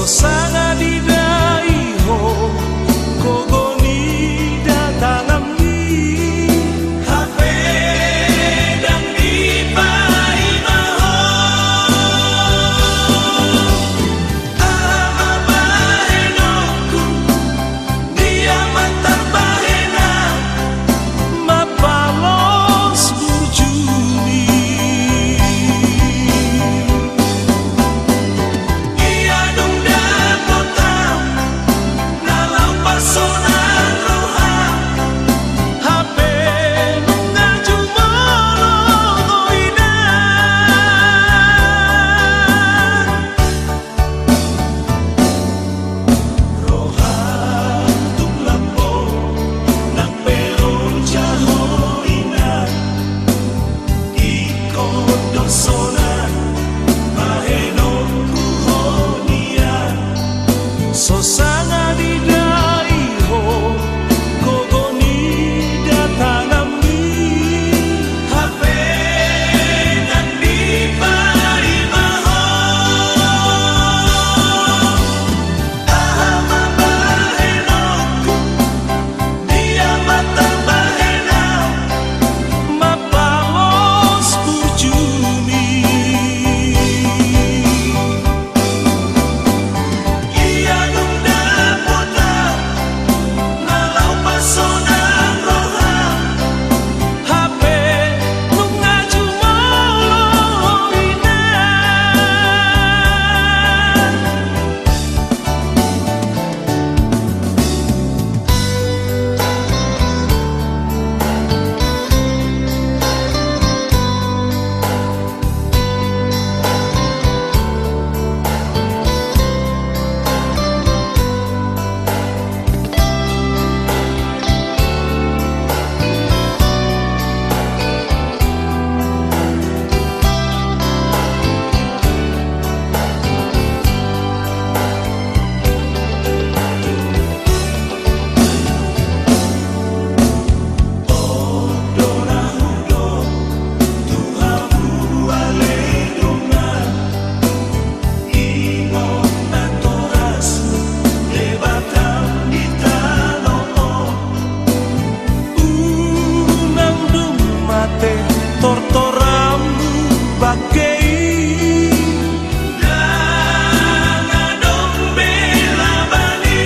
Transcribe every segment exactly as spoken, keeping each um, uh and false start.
Sanga didai ho gogo ni datanganmi, hape ndang dipaima ho. Aha ma bahenonku di Amanta Bahenon, mapalos burjumi. Ia dung dapot au na laho pasonang roha, hape nunga jumolo ho inang. Roham tung lambok nang pe loja ho inang, ingkon do sonang bahenonku ho nian. So sanga didai ho gogo ni datanganmi, hape ndang dipaima ho. Aha ma bahenonku di Amanta Bahenon, mapalos burjumi. Ia dung dapot au na laho pasonang roha, hape nunga jumolo ho inang. On do na hudok tu hamu ale dongan, ingot natorasmu Debatam di tano on. Unang dung mate tortorammu bangke i, ndang adong be labani.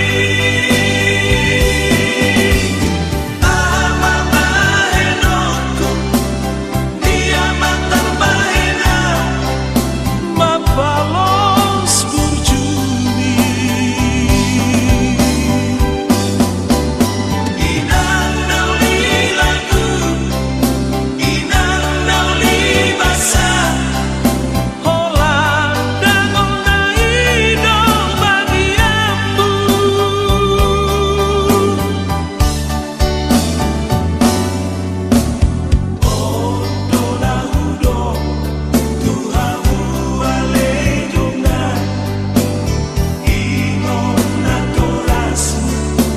Aha ma bahenonku di Amanta Bahenon, mapalos burjumi. Inang na uli lagu, inang na uli basa, holan dangol na i do bagianmu. On do na hudok tu hamu ale dongan, ingot natorasmu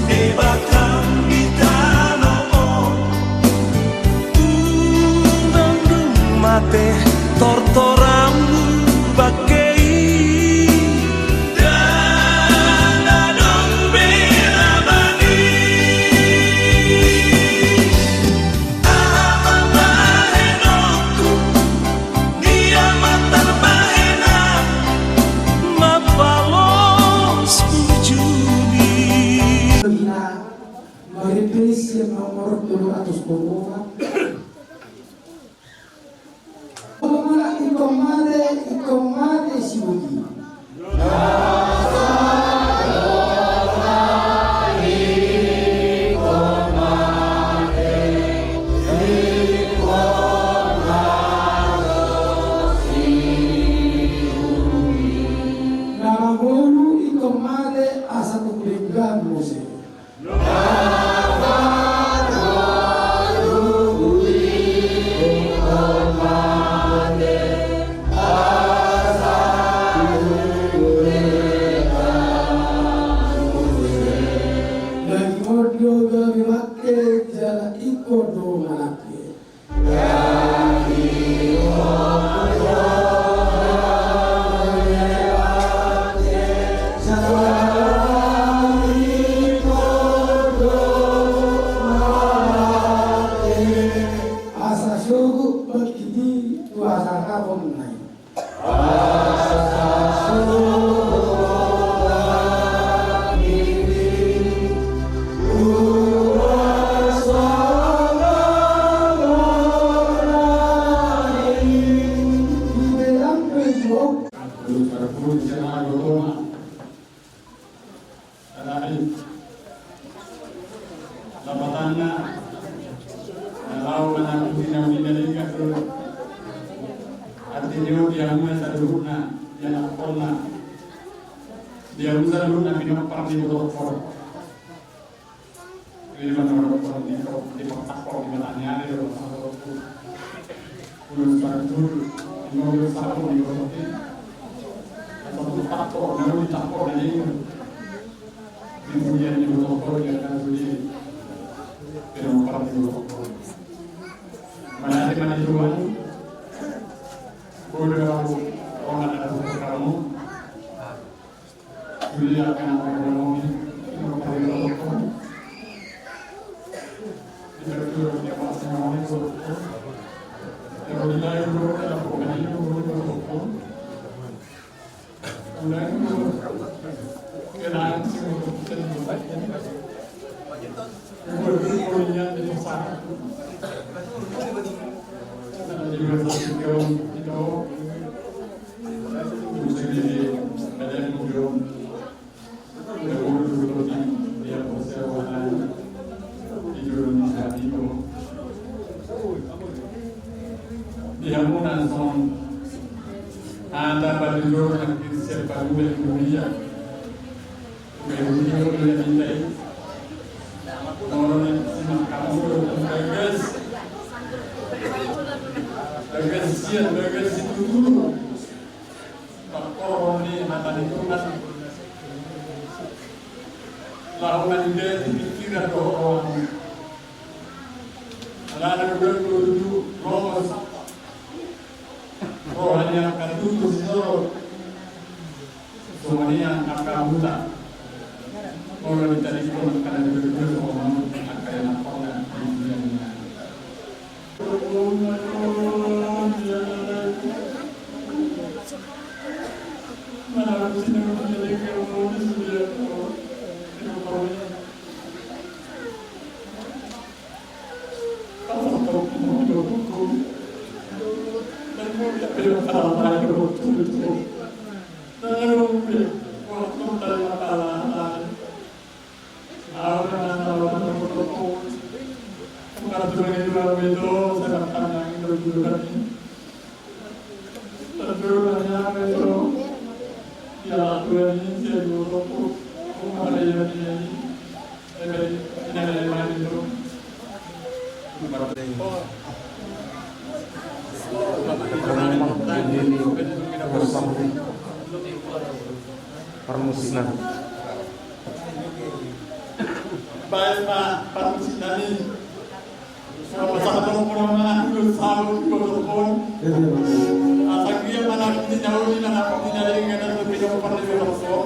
Debatam di tano on. Unang dung mate tortorammu bangke i, ndang adong be labani. Aha ma bahenonku di Amanta Bahenon, mapalos burjumi. Marepes yang nomor dua ratus dua puluh empat. Ingkon mate, ingkon mate si Budi. Na mangolu ingkon mate asa tung denggan muse. Parpudi sian anak boru ma. Alai lapatanna, na laho manangkusi na uli na denggan do. Artini on di hamuna saluhutna, di anakkonna, di hamuna saluhutna pinompar ni botohon. Ima na mandok di, di paktangkok di mata ni ari do. Ulun parpudi, ima ulun saput di botohon. Asa tu tangkok na uli, tangkok na denggan. Di pudian ni botohon, di angka sude pinompar ni botohon. Mauliate ma di Tuhan. Boi do ahu, onan ahu tu hamu. Sude angka na mangulahon i, pinompar ni botohon. Di bagasan ni botohon. Di hamuna songon hata patujolo nangkin sian pangula di dunia. Bagus. Bagus sian, bagus situtu. Pangkorhon ni hata ni Tuhan. Laho manjadi pikiran dohot roha. Alana godang do tutu roha ni angka tutu sisoro. Songon i angka muta. Molo ditadingkon angka na dua-dua songon i angka na pernah di dunia. Parmusik nami. Baen ma parmusik nami. Pasahaton ma na ulos saut di botohon. Asa gia ma na putih na uli, na putih na denggan, na putih na putih na denggan.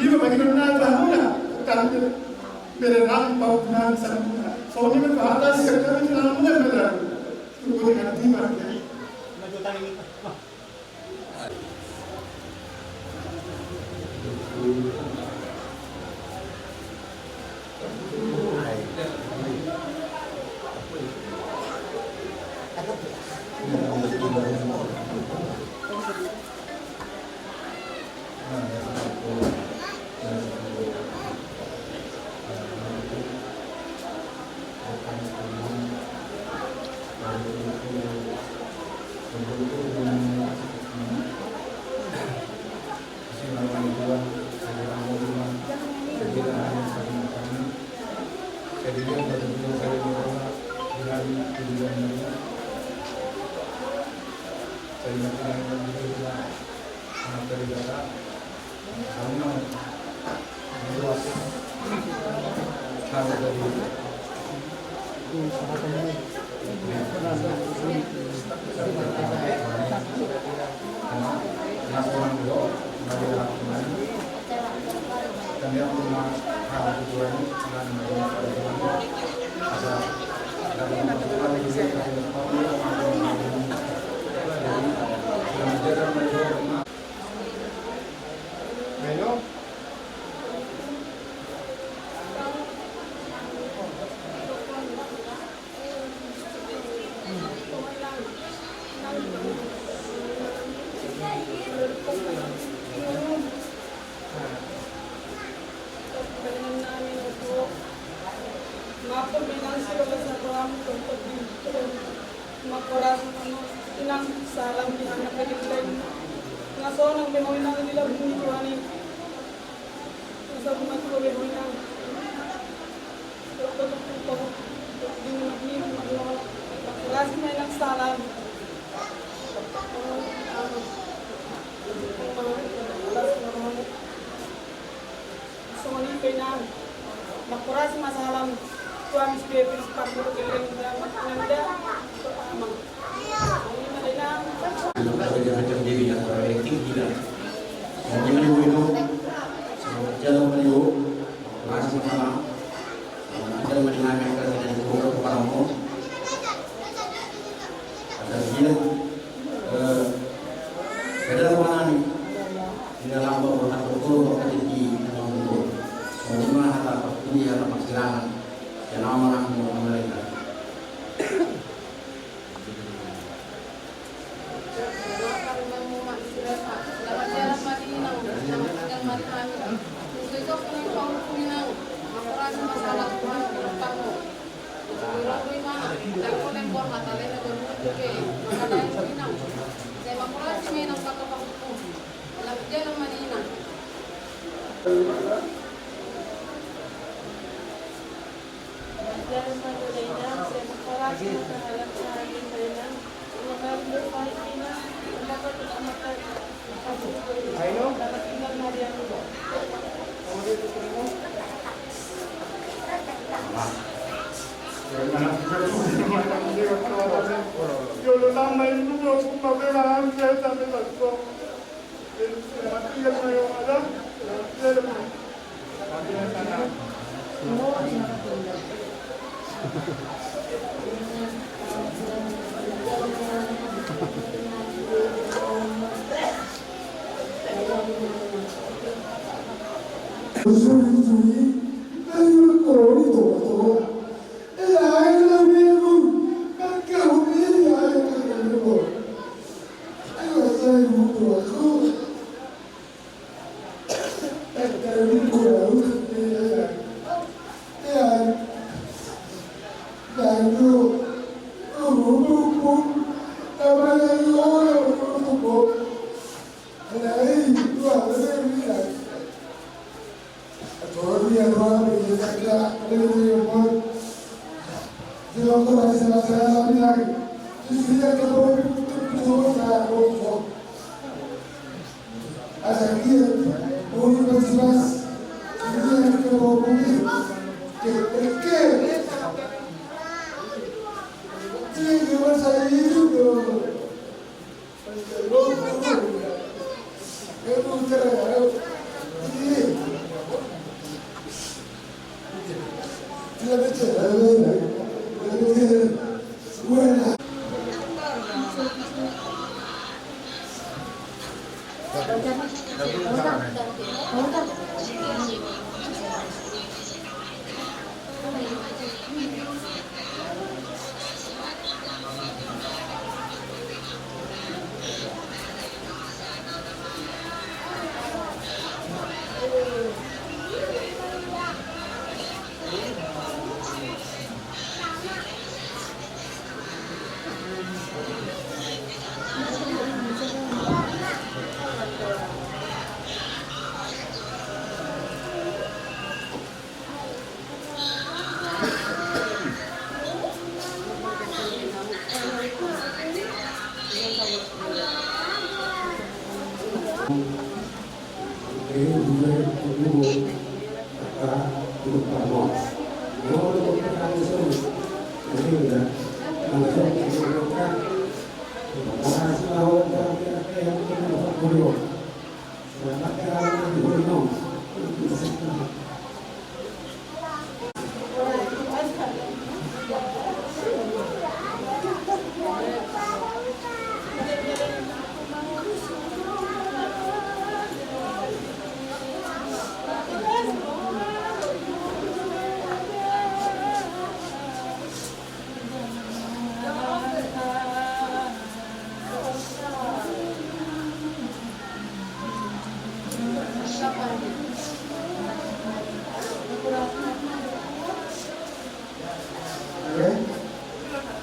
Ima bagi na bahamuna, kan, bere rang pau na samuna. Songon i ma hata sian hami na muna bere. Tunggu dengan lima. Mangkorasi ma inang salam di hami na pegelleng. Nga sonang be ho inang di lambung ni Tuhan i. Mangkorasi ma inang salam. Songon i pe inang. Mangkorasi ma salam. Tu hami sude pe di parpolo gelleng da, inang da. Songon i ma da inang. Anak raja macam Dewi yang orang rating gila. Songon i ma da inang. Songon i ma da inang. Mangkorasi ma salam. Songon i ma da inang. Mangkorasi ma salam. Songon i ma da inang. Mangkorasi ma salam. Songon i ma da inang. Eh, kada rohanami, ina lambang roha doktor, roha tingki, ina lambang doktor. Songon i ma hata parpudi, hata parsirangan. Sian au ma nang, ma malaikat.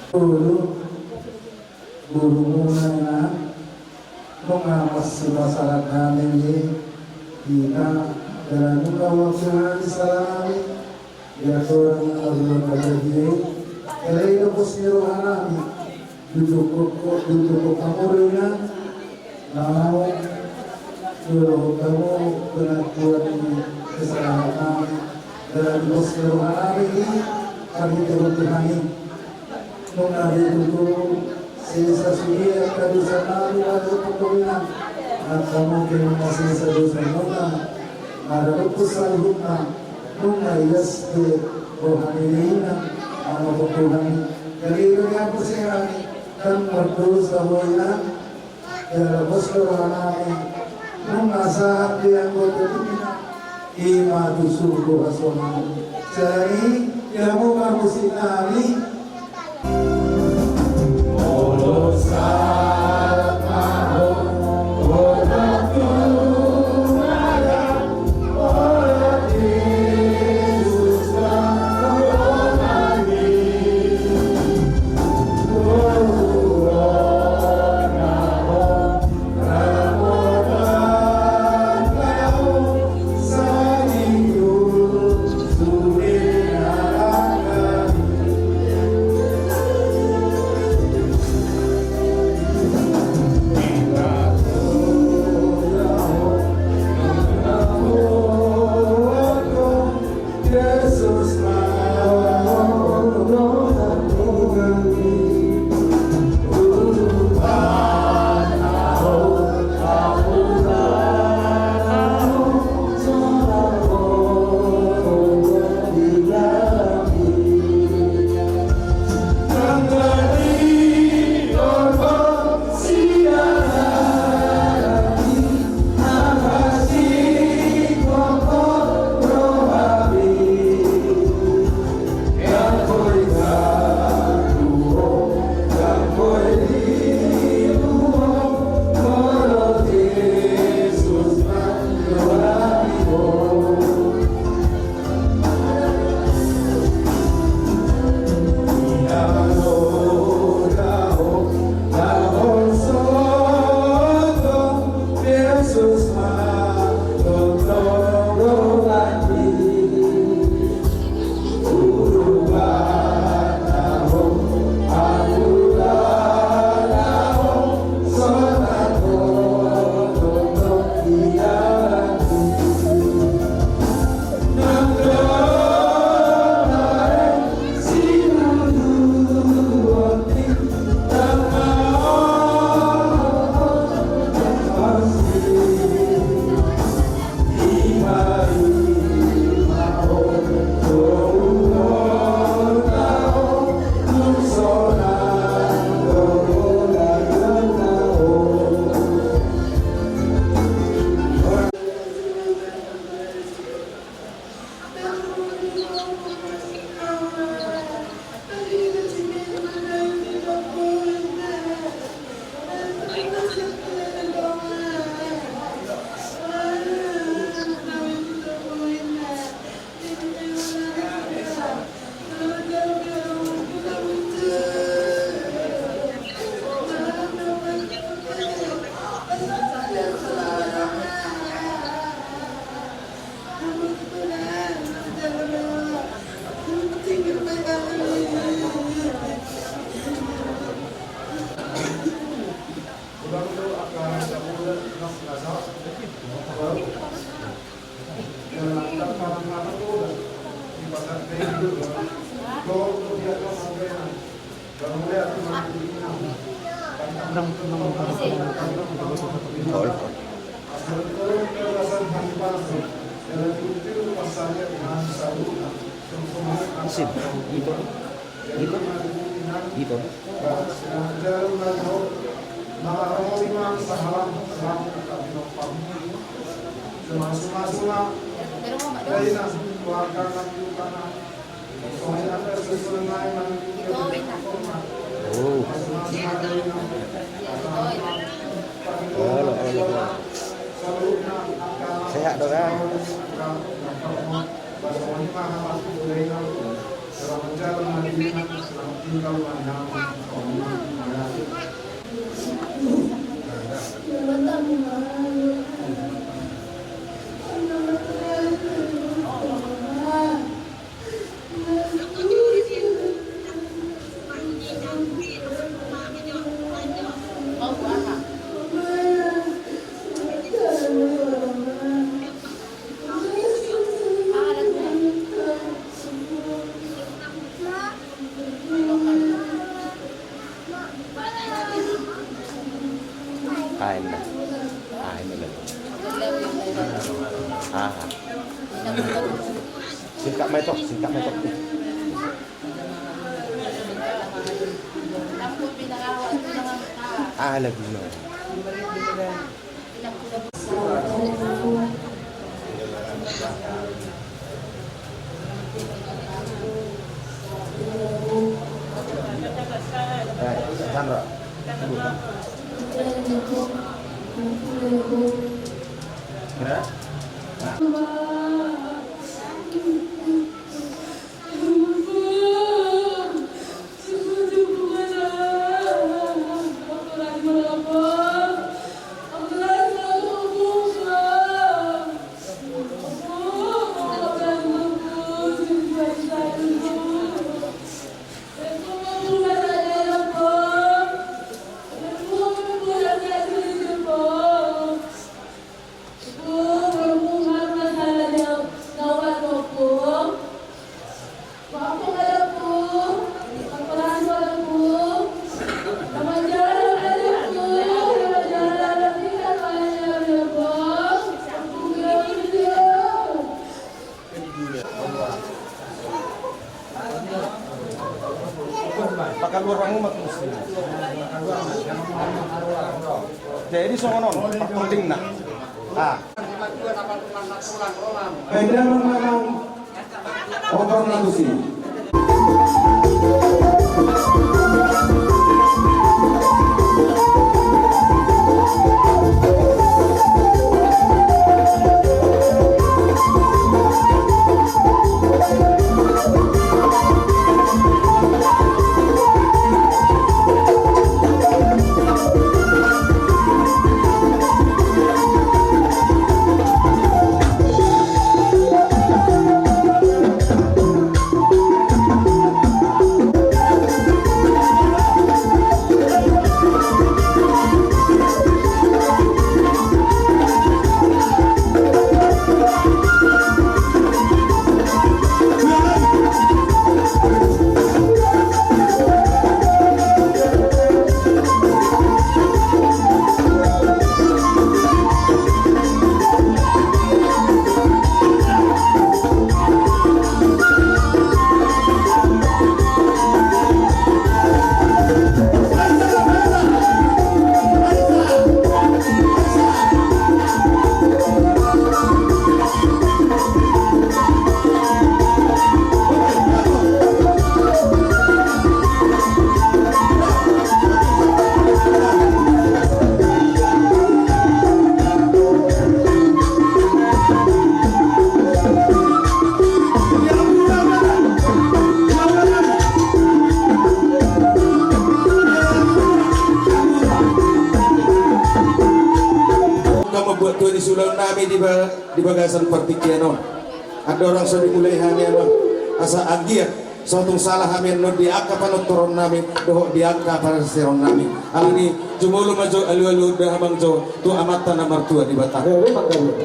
Guru, guru muna na, nunga masih masalah nami, kita, dalam nunga waktu hari salami, ya Tuhan, Allah, Allah, Allah, Allah, Allah, Tujuh pokok, tujuh pokok hamu do inang. Nau dohot hamu pengakuan ni kesalahan nami dalam dos ni roha nami di parhitean Tuhan i. Nunga be tutu sesa sude angka dosa nami, lalu pokok inang. Angka mungkin nunga sesa dosa nunga. Ada pun saluhutna. Nunga ias be roha ni inang, manohot Tuhan i. Jadi, do dihapusi hami, ndang mardosa ho inang. Jala pos do roha nami. Nunga sahat be anggo tutu inang. Ima tutu roha sonang. Jadi, ia hamu marmusik nami. Sim, gitu. Gitu. Gitu. Oh. Halo, halo, halo. Sehat dong, kan? Aha enda? Aha enda lagu? Aha. Singkat ma i, Tok, singkat ma i, Tok. Aha laguna? Pakaluar hamu ma tusi. Jadi songon on partordingna. Ah. Peda memang otor na tusi. Membuat tua di sulang nami di ba-, di bagasan partingkian on. Andorang so dimulai hami on, asa anggiat so tung sala hami on di angka panuturon nami dohot di angka parasiron nami. Alani jumolo ma jo alu-alu da hamang jo tu Amanta na martua Debata. Ayo, ayo, Bang Galuh.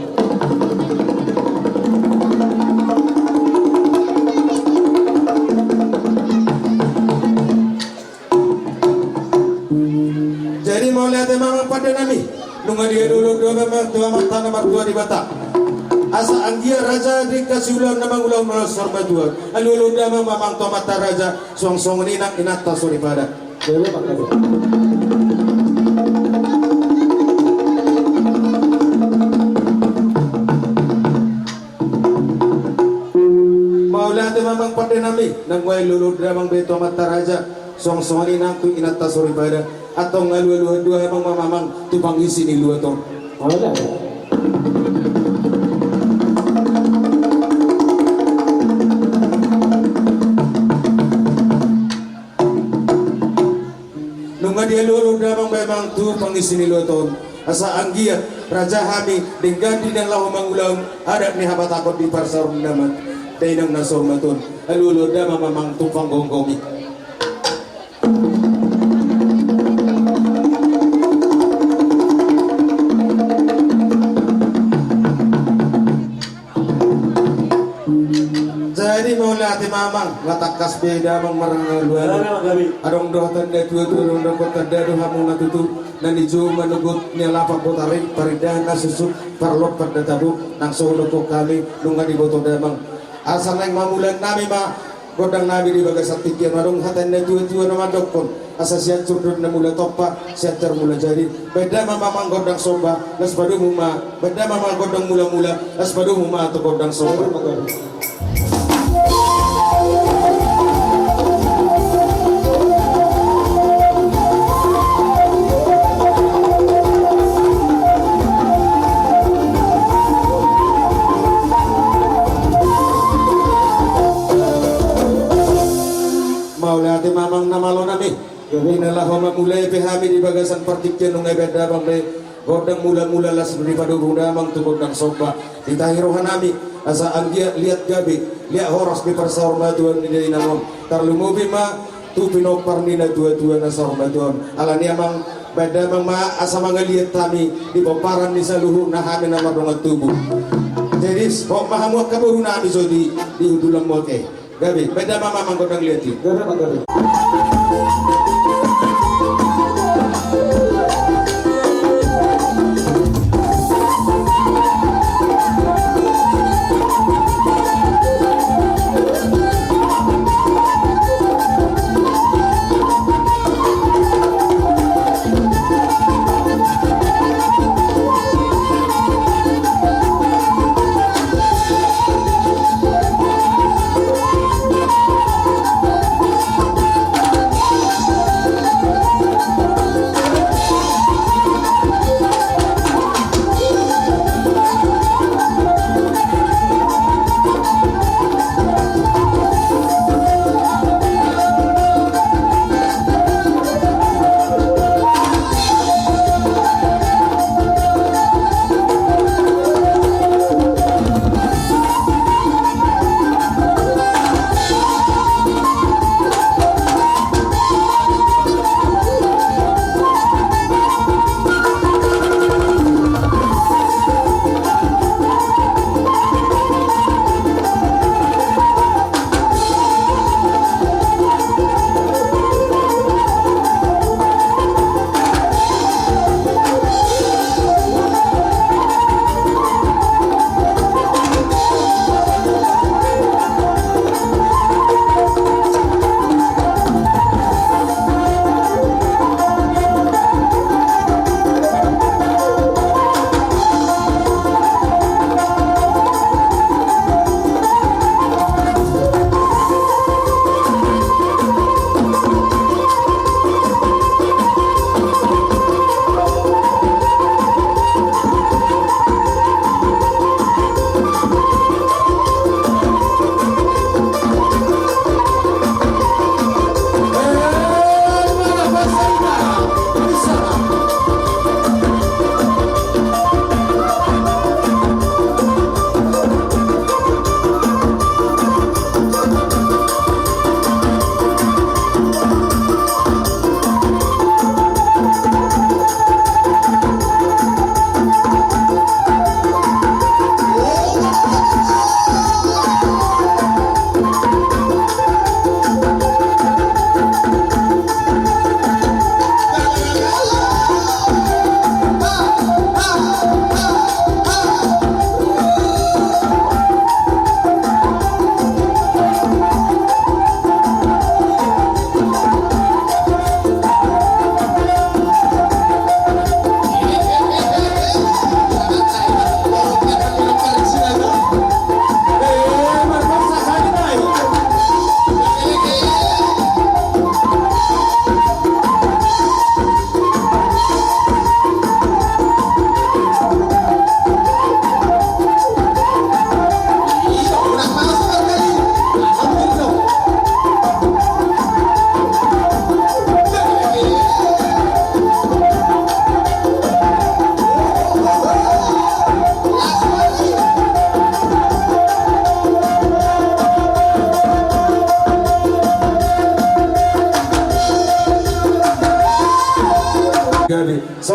Nunga dialualuhon damang tu Amanta na martua Debata, asa anggiat raja denggan siulaon na mangulahon mauliate saur matua. Alualuhon damang ma amang tu amanta raja, suang songon i nang inanta soripada. Mauliate ma amang pande nami, nang alualuhon damang be tu amanta raja, suang songon i nang tu inanta soripada. Antong alualuhon damang ma amang tu pangisi ni luat on. Nunga dialualuhon damang be amang tu pangisi ni luat on, asa anggiat raja hami denggan di na laho mangulahon adat ni habatahon di parsaoran ni damang dainang na saur matua on. Alualuhon damang ma amang tu panggomgomi. Jadi mauliate ma amang, nga tangkas be damang marhalualuhon. Adong do hata ni natuatua, adong do hata ni na tutu, na nijou manogot ni alapan botari, parindahan na susuk, parlompan na tabo, nang songon i dohonon hami, nunga diboto damang. Asa naeng mamulahon hami ma gondang nami di bagasan tingki on. Adong hata ni natuatua na mandokkon, asa sian surdut na mula tompa, sian tor mula jadi. Baen damang ma amang gondang somba, laos padomu ma, baen damang ma gondang mulamula, laos padomu ma tu gondang somba. Mauliate ma amang na malo nami. Jadi na laho mamulai pe hami di bagasan partingkian, nunga baen damang be gondang mulamula, laos dipadomu damang tu gondang somba. Ditahi roha nami asa anggiat liat gabe, liat horas be parsaurmatuaon ni dainang on. Tarlumobi ma tu pinompar ni natuatua na saurmatuaon. Alani i amang, baen damang ma asa mangaliat hami di pomparan ni saluhutna hami na mardongan tubu. Jadi, hot ma hamu angka boru nami jo di, di hundulanmu ate. Gabe, baen damang ma amang gondang liat i. Gabe ma gabe.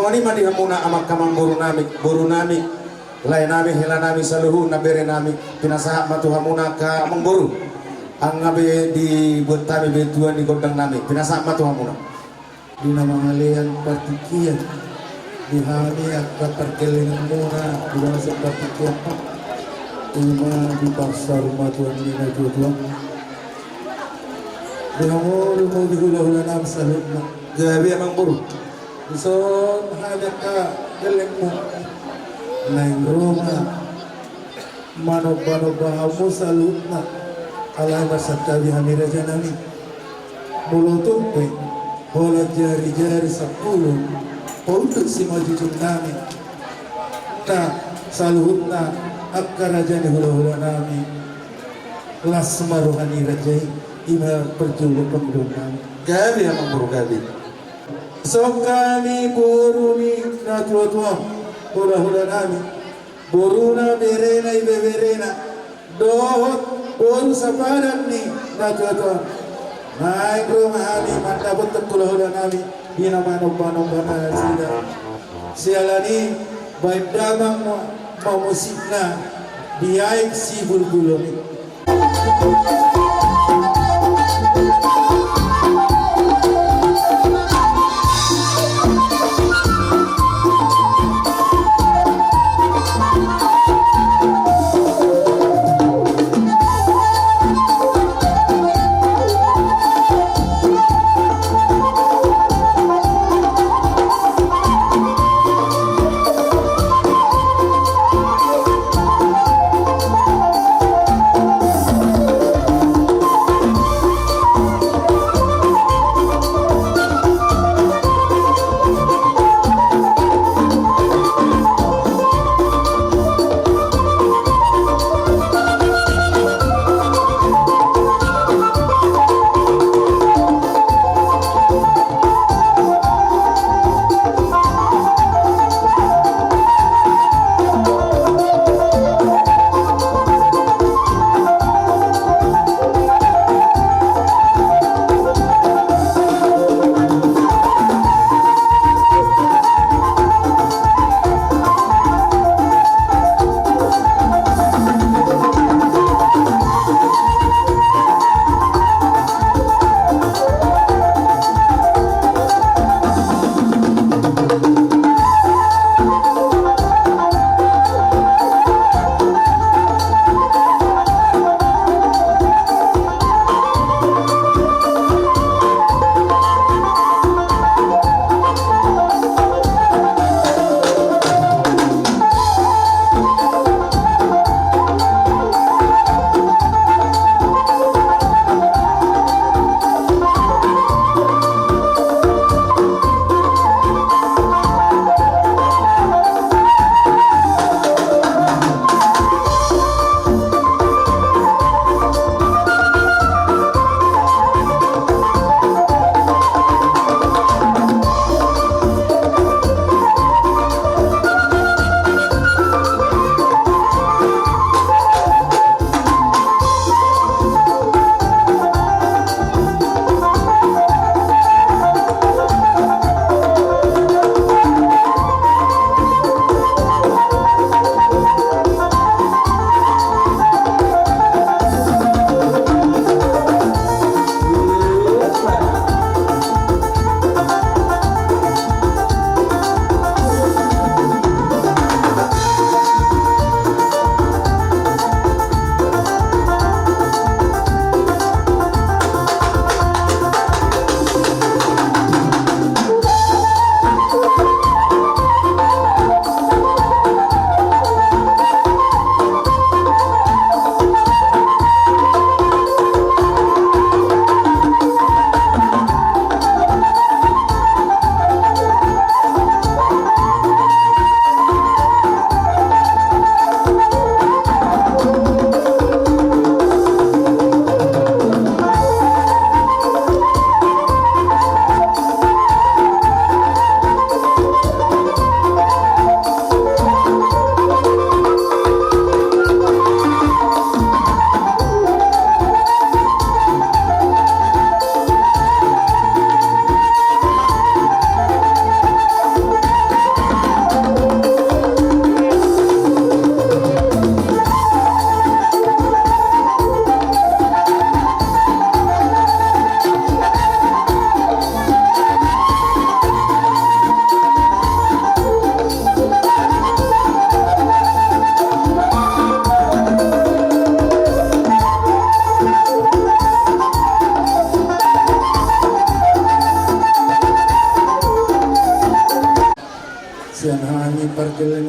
Songon i ma di hamuna amang, amangboru nami, boru nami, lae nami, hela nami, saluhutna bere nami, pinasahat ma tu hamuna angka amangboru. Nunga be dibuat hami be tuan di gondang nami, pinasahat ma tu hamuna. Di na mangalean partingkian, di hami angka pargellenganmuna di bagasan partingkian, i ma di parsaurmatuan ni natuatua. Di hamu dohot di hulahula nami saluhutna. Gabe amangboru. Dison hami angka gellengmu naeng ro ma manombanomba hamu saluhutna. Alai marsantabi hami raja nami. Molo tung pe holan jarijari sampulu paunduk simanjujung nami, na saluhutna angka raja ni hulahula nami, las ma roha ni raja i. I ma parjolo pangidoan nami. Gabe amangboru, gabe. Songon hami boru ni natuatua, hulahula nami, boruna, berena, ibeberena, dohot boru sapadan ni natuatua, naeng ro ma hami mandapothon hulahula nami di na manombanomba nasida. Siala ni i baen damang ma musikna di aek sibulbulon i.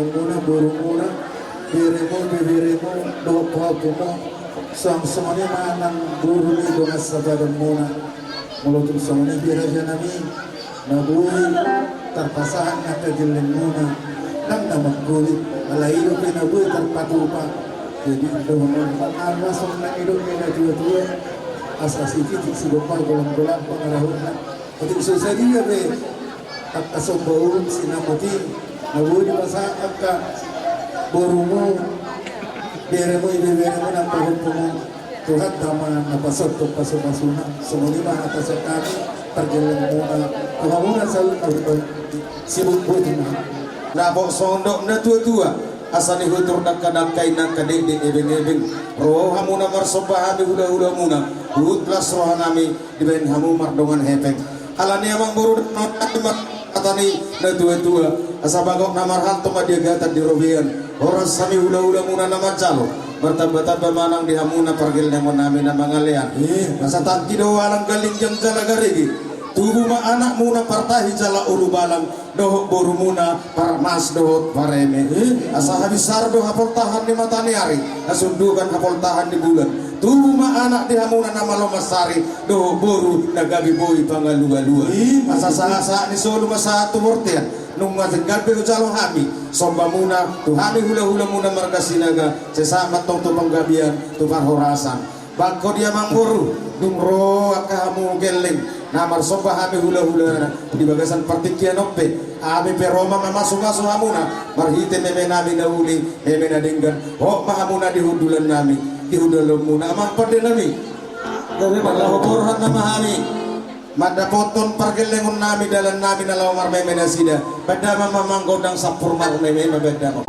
Muna borumuna, beremu, beberemu, dohot pahompumu, suang songon i ma nang boru ni dongan sapadanmuna. Molo tung songon i be raja nami, na boi tarpasahat angka gellengmuna, nang na mangkulit, alai i dope na boi tarpatupa. Jadi dohonon ma songon na nidok ni natuatua, asa sititik sigompa, golanggolang pangarahutna. Otik so sadia be angka somba uhum sinamot i, na boi dipasahat angka borumu, beremu, ibeberemu nang pahompumu. Tuhanta ma na pasontok pasupasuna. Songon i ma hata sian hami pargellengmuna tu hamuna saluhutna, sibuk botima. Dapot songon dok natuatua, asa nihutur dangkadangka i nangka dekdek ebengebeng, ro hamuna marsomba hami hulahulamuna, huhut las rohanami dibahen hamu mardongan hepeng. Alani i amang boru, hata ni natuatua, asa bagot na marhalto ma di agatan di robean, horas hami hulahulamuna na manjalo, martambatamba ma nang di hamuna pargellengonnami na mangalean. Asa tangki do alang galinjang jala garege, tubu ma anakmuna partahi jala ulubalang, dohot borumuna parmas dohot pareme. Asa habisar do hapoltahan ni mata ni ari, hasundukan hapoltahan ni bulan. Tubu ma anak di hamuna na malo mansari, dohot boru na gabe boi pangalualuan. Asa sahatsahat ni solu ma sahat tu bortean, nunga denggan be hujalo hami sombamuna tu hami hulahulamuna marga Sinaga, sai sahat ma antong tu panggabean, tu parhorasan. Bangko di amang boru, dung ro angka hamu gelleng na marsomba hami hulahulana di bagasan partingkian on pe, hami pe ro ma mamasumasu hamuna marhite memenami na uli, meme na denggan. Hot ma hamuna di hundulannami, di hundulanmuna amang pandenami. Gabe ma laho borhat nama hami mandapothon pargellengonnami, dalannami na laho marmeme nasida. Bahen damang ma amang gondang sampur marmeme ma, bahen damang.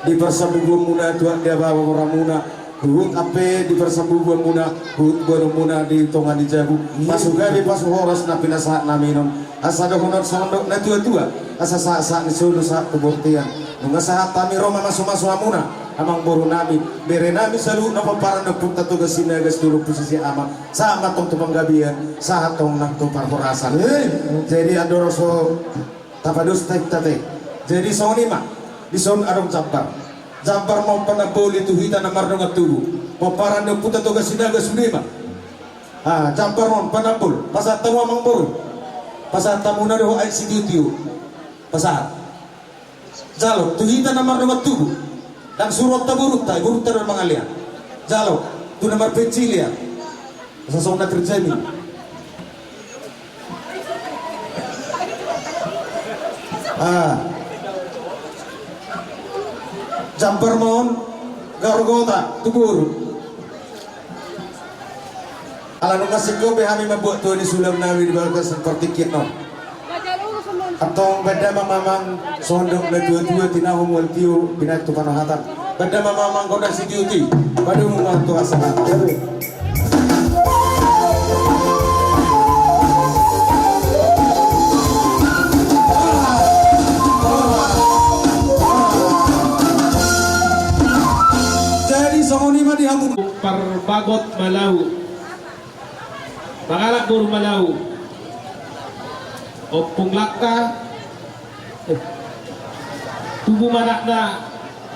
Di parsambubuanmuna tuat di ababa boramuna, huhut ampe di parsambubuanmuna, huhut boanonmuna di tonga ni jabu. Pasu gabe, pasu horas na pinasahat nami on. Asa dohonon songon dok na tuatua, asa sahatsahat ni solu sahat tu bortean. Nunga sahat hami ro mamasumasu hamuna, amangboru nami, bere nami saluhutna pomparan ni ompunta Toga Sinaga Sitorus tu sisi ama, sahat ma antong tu panggabean, sahat antong nang tu parhorasan. Jadi andorang so tapados ta hita te. Jadi songon i ma, dison adong jambar. Jambar ma on panamboli tu hita na mardongan tubu. Pomparan ni ompunta Toga Sinaga sude ma. Ah, jambar ma on panambol. Pasahat hamu amangboru. Pasahat hamu na dohot aek sitiotio. Pasahat. Jalo tu hita na mardongan tubu. Ndang suruonta borunta, borunta do na mangalean. Jalo tu na marpensil ia. Asa songon na terjadi. Ah. Jambar ma on, gargota tu boru. Ala nunga singkop be hami mambuat tua ni sulam nami di bagasan partingkian on. Antong bahen damang ma amang songon dok na tuatua, tinahu mual tio, binahen tu parrohatan. Bahen damang ma amang gondang sitiotio. Padomu ma tu hasangapon. Jadi songon i ma di hamu. Parbagot Malau. Mangalap boru Malau. Ompung Langka. Eh. Tubu ma anakna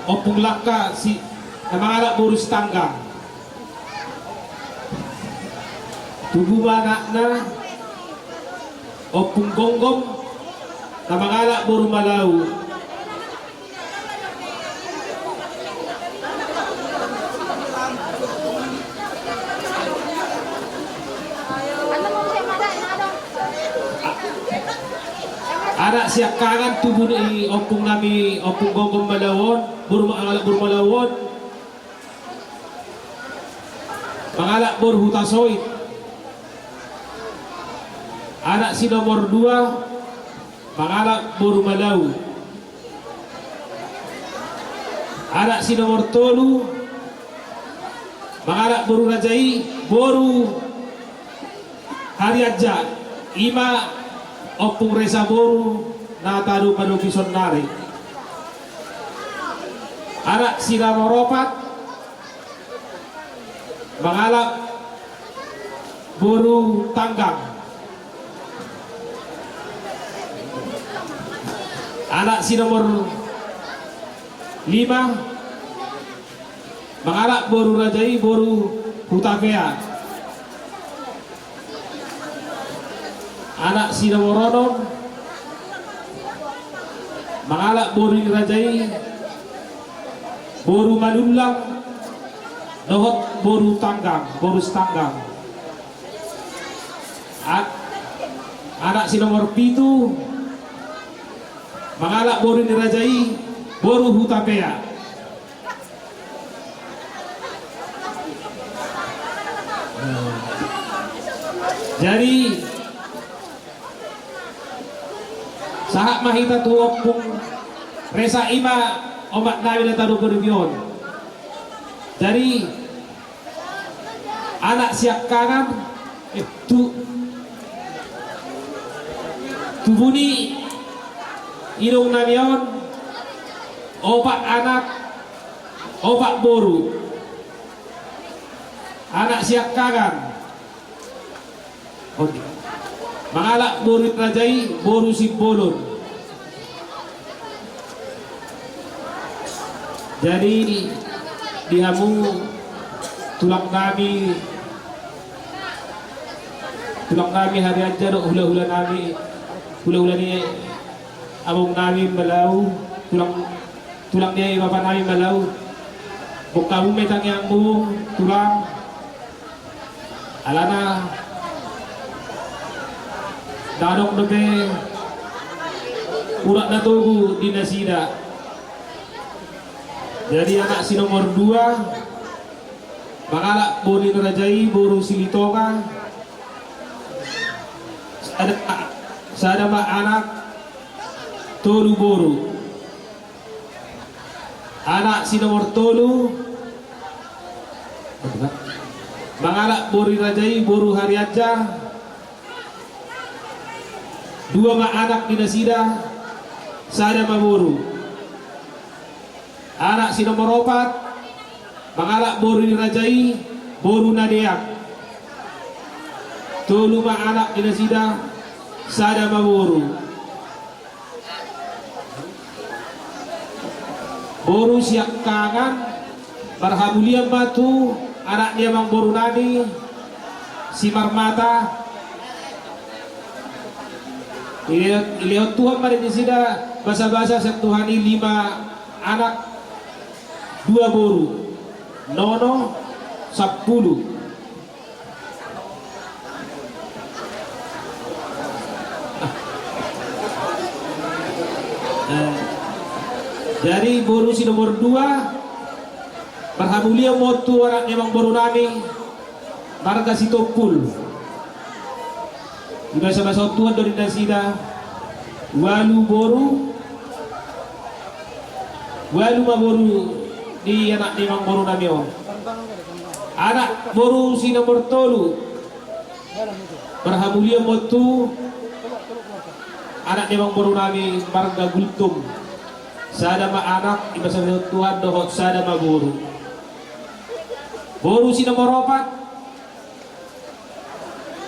Ompung Langka si, na mangalap boru Sitanggang. Tubu ma anakna Ompung Gonggom, na mangalap boru Malau. Anak siangkangan tubu ni ompung nami, Ompung Gonggom Malau on, boru ma-, mangalap boru Malau on. Mangalap boru Hutasoit. Anak si nomor dua, mangalap boru Malau. Anak si nomor tolu, mangalap boru raja i, boru Harianja, i ma Ompung Resa boru na tadu padopi sonnari. Anak si nomor opat, mangalap boru Tanggang. Anak si nomor lima, mangalap boru raja i, boru Hutapea. Anak si nomor onom, mangalap boru ni raja i, boru Manullang, dohot boru Tanggang, boru Sitanggang. A-, anak si nomor pitu, mangalap boru ni raja i, boru Hutapea. Jadi, sahat ma hita tu Ompung Resa, i ma omak nami na tadu padopi on. Jadi, anak siangkangan, eh, tu-, tubu ni inong nami on, opat anak, opat boru. Anak siangkangan. Oke. Mangalap boru ni raja i, boru Simbolon. Jadi, di hamu tulang nami, tulang nami Harianja dohot hulahula nami, hulahula ni among nami Malau, tulang, tulang ni bapa nami Malau. Bongkamu ma tangiangmu, tulang. Alana ndang adong dope urat na togu di nasida. Jadi anak si nomor dua, mangalap boru ni raja i, boru Silitonga. Sada, sada ma anak, tolu boru. Anak si nomor tolu, mangalap boru ni raja i, boru Harianja. Dua ma anak ni nasida, sada ma boru. Anak si nomor opat, mangalap boru ni raja i, boru Nadeak. Tolu ma anak ni nasida, sada ma boru. Boru Siangkangan, marhamulian ma tu anak ni amangboru nami Simarmata. Dilehon, dilehon Tuhan ma di nasida basabasa sian Tuhan i, lima anak, dua boru, nono, sampulu. Eh, jadi boru si nomor dua, marhamulian ma on tu anak ni amangboru nami marga Sitompul. Dibasabasahon Tuhan do di nasida ualu boru. Ualu ma boru di anak ni amangboru nami on. Anak boru si nomor tolu, marhamulian ma on tu anak ni amangboru nami marga Gultom. Sada ma anak, dibasabasahon Tuhan dohot sada ma boru. Boru si nomor opat,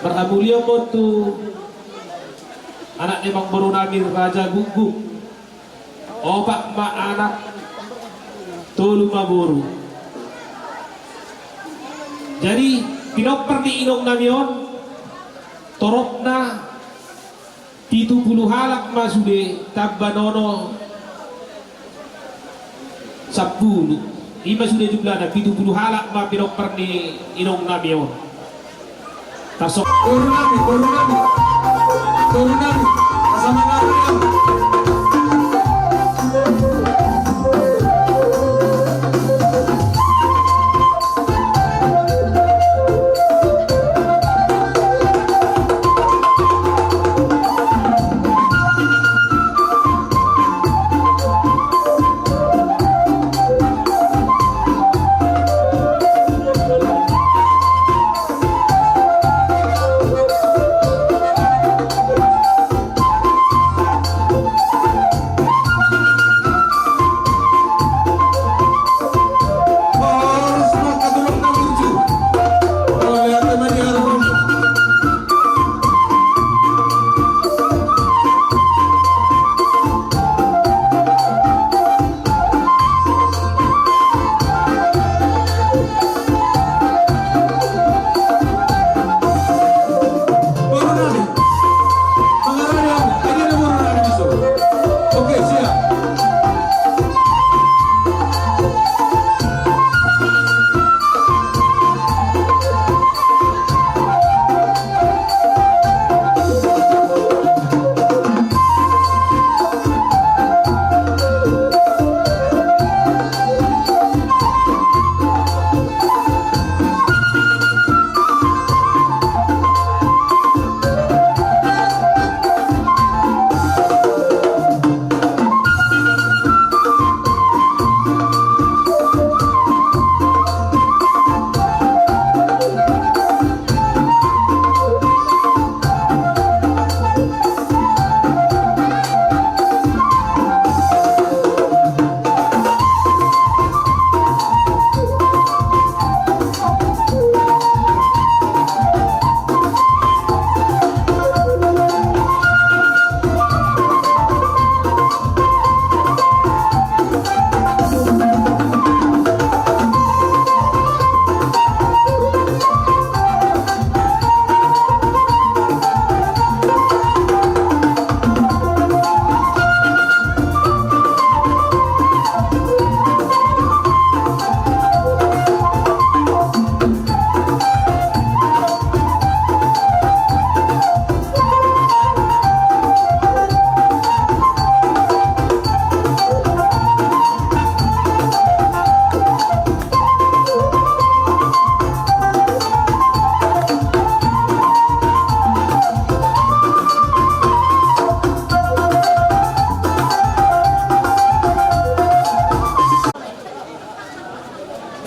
marhamulian ma on tu anak ni amangboru nami Raja Guguk. Opat ma anak, tolu ma boru. Jadi pinompar ni inong nami on, toropna pitu pulu halak ma sude, tamba nono sampulu. I ma sude jumlahna, pitu pulu halak ma pinompar ni inong nami on. Tarsongon. Boru nami, boru nami, boru nami, pasamangaron.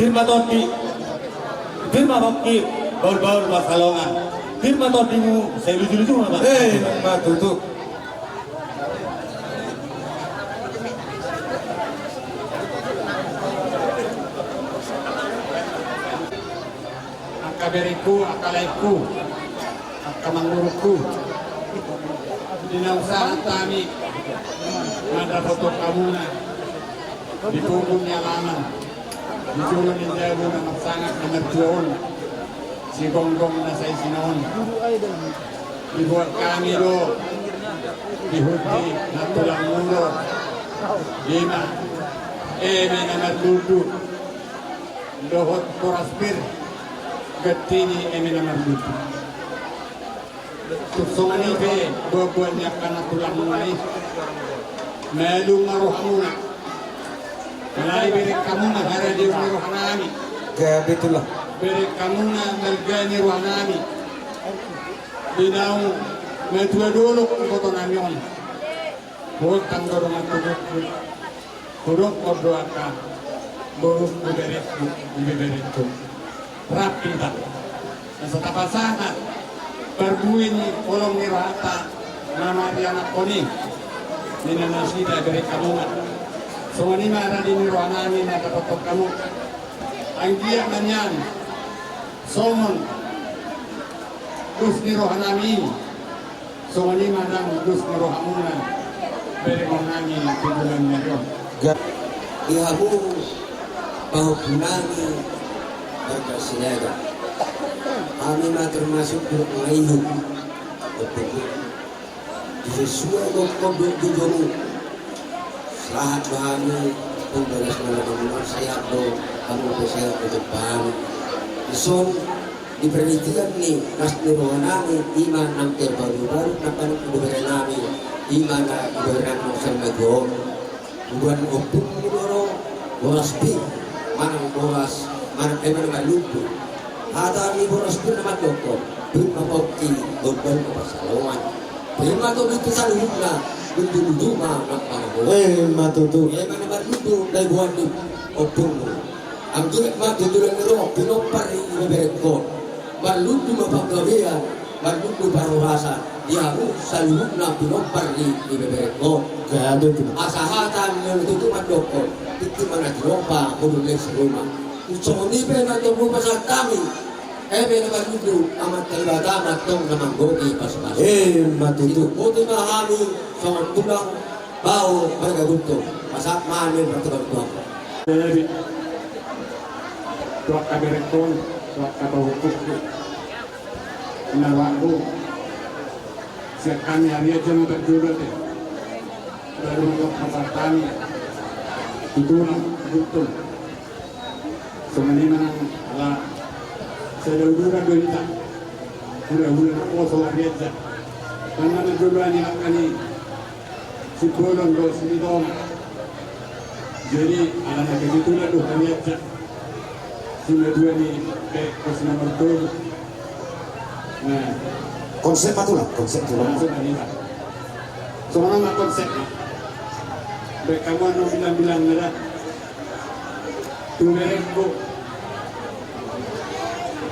Pir ma tondi, pir ma pongki, bahulbahul pansalongan. Pir ma tondimu, sai luju-luju ma. Eh, ma tutu. Angka berengku, angka laengku, angka mangurungku, di na husahat hami mandapothon hamuna di pungu ni alaman, di jolo ni jabu na marsangap na martua on, sigonggong na saisina on. Dibuat hami do di huti na tulangmu do, i ma eme na marlundu dohot boras pir, gantini eme na marlundu. Tung songon i pe buat-buat ni angka na tulangmuna i, malum ma rohamuna. Alai bereng hamuna haradeon ni rohanami. Gabe tulang. Bereng hamuna marga ni rohanami. Di naung matua dolok ibotonami on. Hutang do dongan tubuku. Hudokkon do angka borungku, berengku, ibeberengku. Rap hita. Asa tapasahat parbue ni holong ni rohanta na marianakhon i. Ninna nasida bereng hamuna. Songon i ma rade ni rohanami na dapothon hamu. Anggiat ma nian songon dos ni rohanami. Songon i ma nang dos ni rohamuna, berengonnami tu bulan ni ari on. Di hamu pahompunami marga Sinaga. Hami ma termasuk pangayuhon. Di sesuai gokkon dohot joujoumu. Sahat do hami, pun bagas na lam hamu, sahat do hamu pe sahat do jompa hami. Dison, di paritian ni las ni rohanami, i ma nang terbaru-baru na panik di berenami, i ma na di berenami mansal majuon. Tubuan ompungmu do ro, boras pir, manang boras, manang eme na marlundu. Hata ni boras pir na mandokkon, pir ma pongki, gondol ma pansalongan. Pir ma tondi tu saluhutna, lundu-lundu ma nang pangomoan. Eh, ma tutu. Eme na marlundu, na diboan ni ompungmu. Anggiat ma di tulang ni roha, pinompar ni ibeberengkon. Marlundu ma panggabean, marlundu parhorasan, di hamu saluhutna pinompar ni ibeberengkon. Gabe tutu. Asa hata ni na tutu mandokkon, tingki ma na tinompa, modom lesu ruma. Songon i pe na tong hupasahat hami, eme na marlundu, Amanta Debata ma tong na manggohi pasu-pasu. Eh, ma tutu. Situtu ma hami, songon tulang, baoa marga Guntur, pasahat ma hami partulang-tulang. Jadi, tu angka berengkon, tu angka pahompu, na baoa, sian hami Ariansa ma parjolo ate. Baru ma pasahat hami tu tulang Guntur. Songon i ma nang ala sada uduran do hita. Hula-hula na poso Ariansa. Nang na mandolani angka ni Simbolon dohot Silitonga. Jadi, ala na kebetulan do hami Ariansa. Simatua ni berengku si nomor tolu. Nah. Konsep ma tulang, konsep tulang. Langsung aja. Songon on ma konsepna. Baen hamu annon bilang-bilangna da. Tu berengku.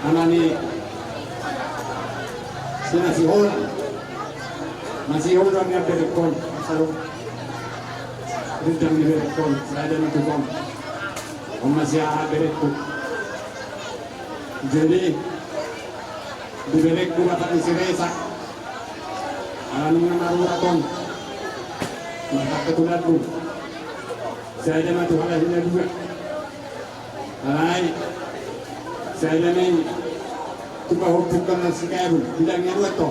Ama ni si na siholan. Masihol do nian berengkon. Salu. Rindang ni berengkon. Sada ni tukon. On ma si aha berengku. Jadi, di berengku bapak ni si Resa. Ala nunga marurat on. Maka ketulanku. Sada ma tu halak hina dua. Alai. Sada ma i. Tu pahompu na si Kabul. Bilang ni dua to.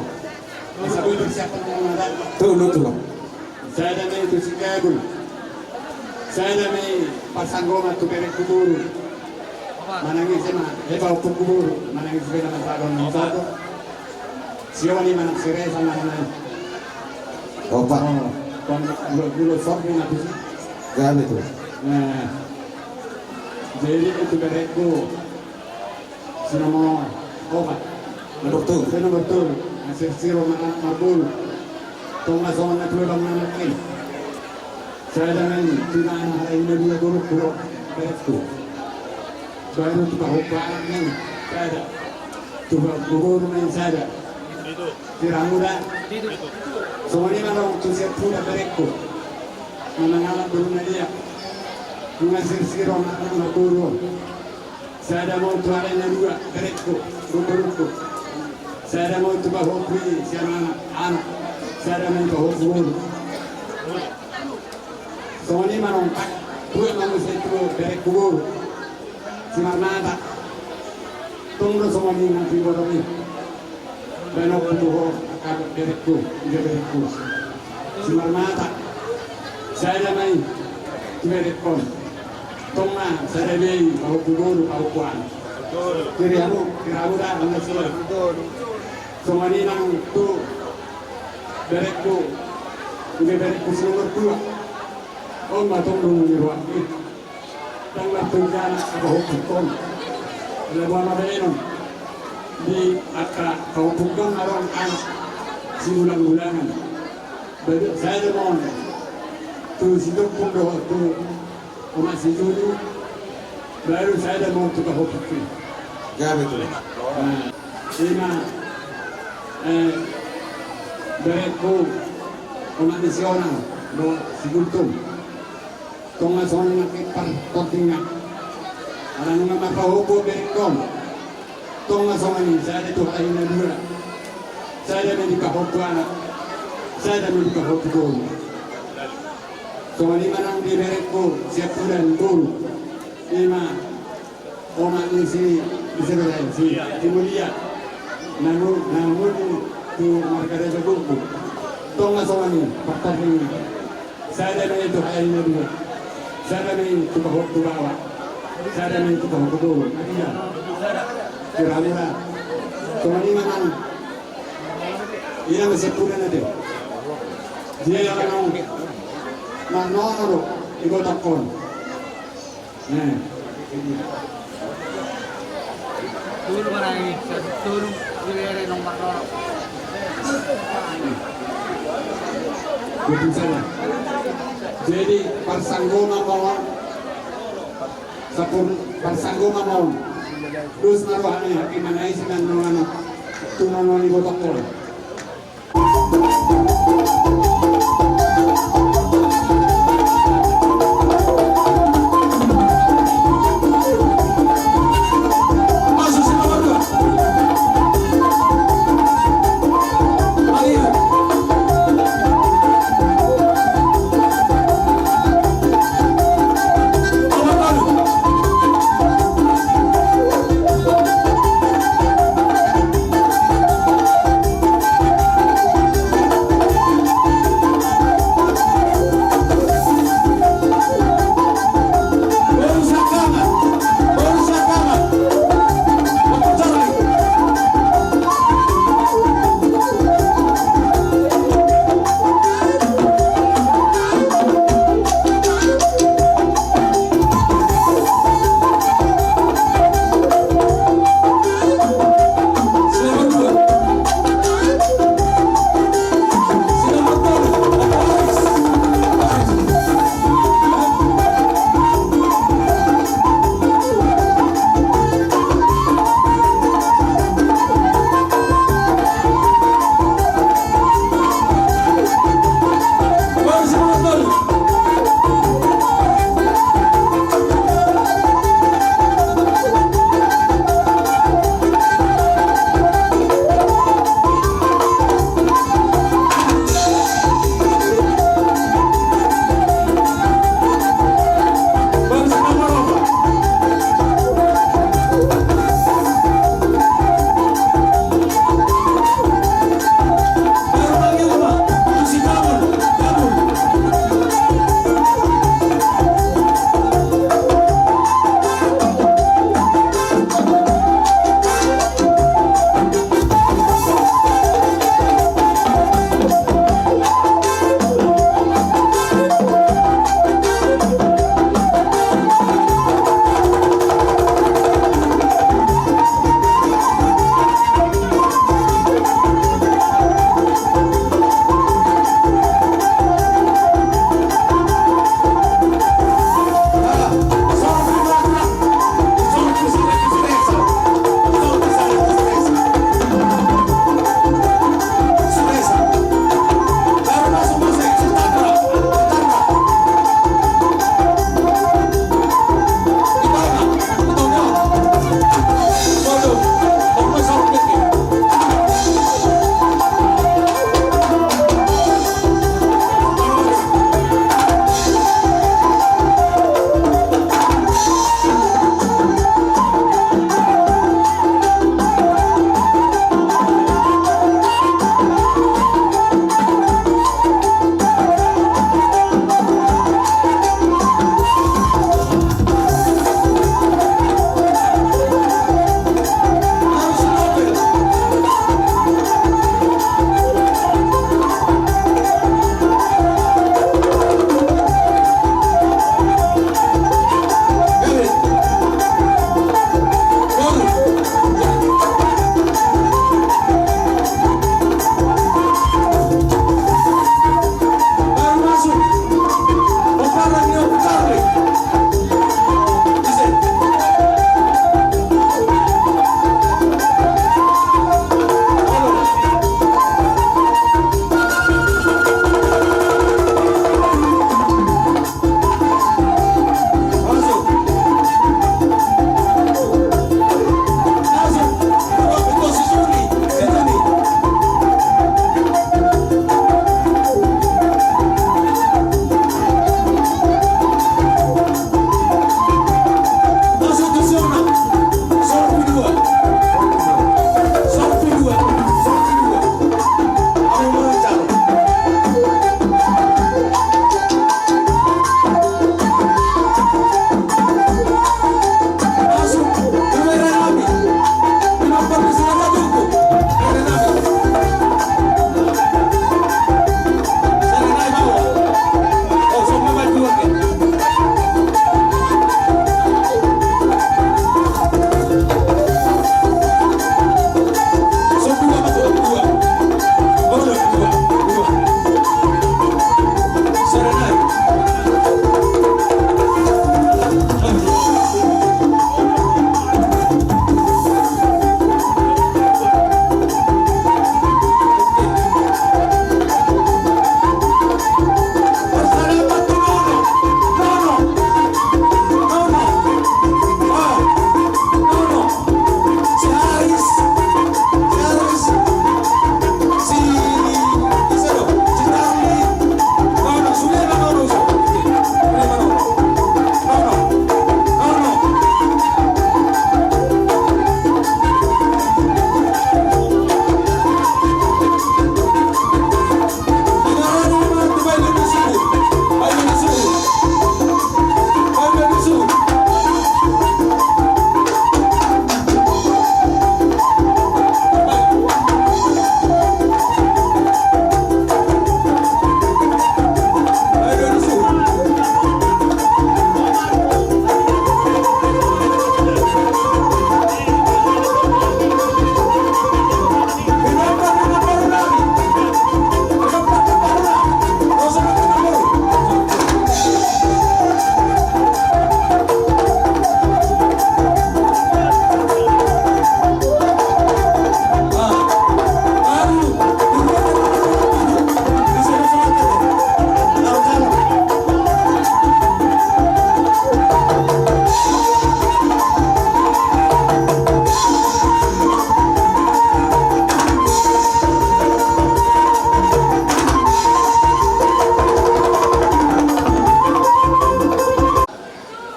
Asa boi persiapan na ada. Tulang, tulang. Sada ma i tu si Kabul. Sada ma i parsanggoman tu berengku boru. Manang ise ma, eh, pahompu boru. Manang ise ma, manang sada na opat. Sioni manang si Resa manang. Opat. Oh, kon gulo-gulo sorbu na tusi. Gabe tu. Nah. Jadi itu berengku. Si nomor opat. Nomor tolu. Si nomor tolu. Nah, si Siro manang Marbolu. Tong na songon na dua bang manang i. Sada ma i tu na halak hina dua boru, boru berengku. Baru tu pahompu anak ni sada. Tu pahompu boru ni sada. Siramuda. Songon i ma nang tu siampudan berengku. Manang anak boru na dia. Nunga sirsir on anak na boru on. Sada ma on tu halak na dua berengku. Boru berengku. Sada ma on tu pahompu i sian anak. Anak. Sada ma on tu pahompu boru. Songon i ma nang, dua ma muse tu berengku boru. Simarmata. Tong do songon i nang tu iboto i. Baen on tu ho, angka berengku, iba berengku. Simarmata. Sada ma i tu berengkon. Tong ma sada be i, pahompu boru, pahompu anak. Kiri hamu, kiri hamu da, nang na sira. Songon i nang tu berengku, iba berengku si nomor dua. On ma tong do ni rohangki. Ndang marpengkana pahompungkon. Ala boha ma baenon. Di angka pahompungkon adong anak siulang-ulangan. Baru sada ma on tu si Tongkung dohot tu omak si Juni. Baru sada ma on tu pahompungki. Gabe tu. Nah, ima, eh, berengku omak ni si Onang dohot si Gultom. Tong ma songon i nang kepar tontingna. Ala nunga marpahompu berengkon. Tong ma songon i, sada tu halak i na dua. Sada ma i di pahompu anak. Sada ma i di pahompu boru. Songon i ma nang di berengku siampudan boru. Ima. Omak ni si, si, si, si Mulia. Namu, namu tu marga Raja Goggo. Tong ma songon i, partandiangan. Sada ma i tu halak i na dua. Sada ma i tu pahompu baoa. Sada ma i tu pahompu boru. Adia. Kira-kira. Songon i ma nang. Ia ma siampudan ate. Dia ia nang. Marnono do. Ibotohon. Tolu ma nai, tolu, tolu ere nong marnono. Betul saja. Jadi, parsanggoman ma on, sapur, parsanggoman ma on. Terus naruh ane, haki manai sinan nong anak, tu nong nong ibotohon.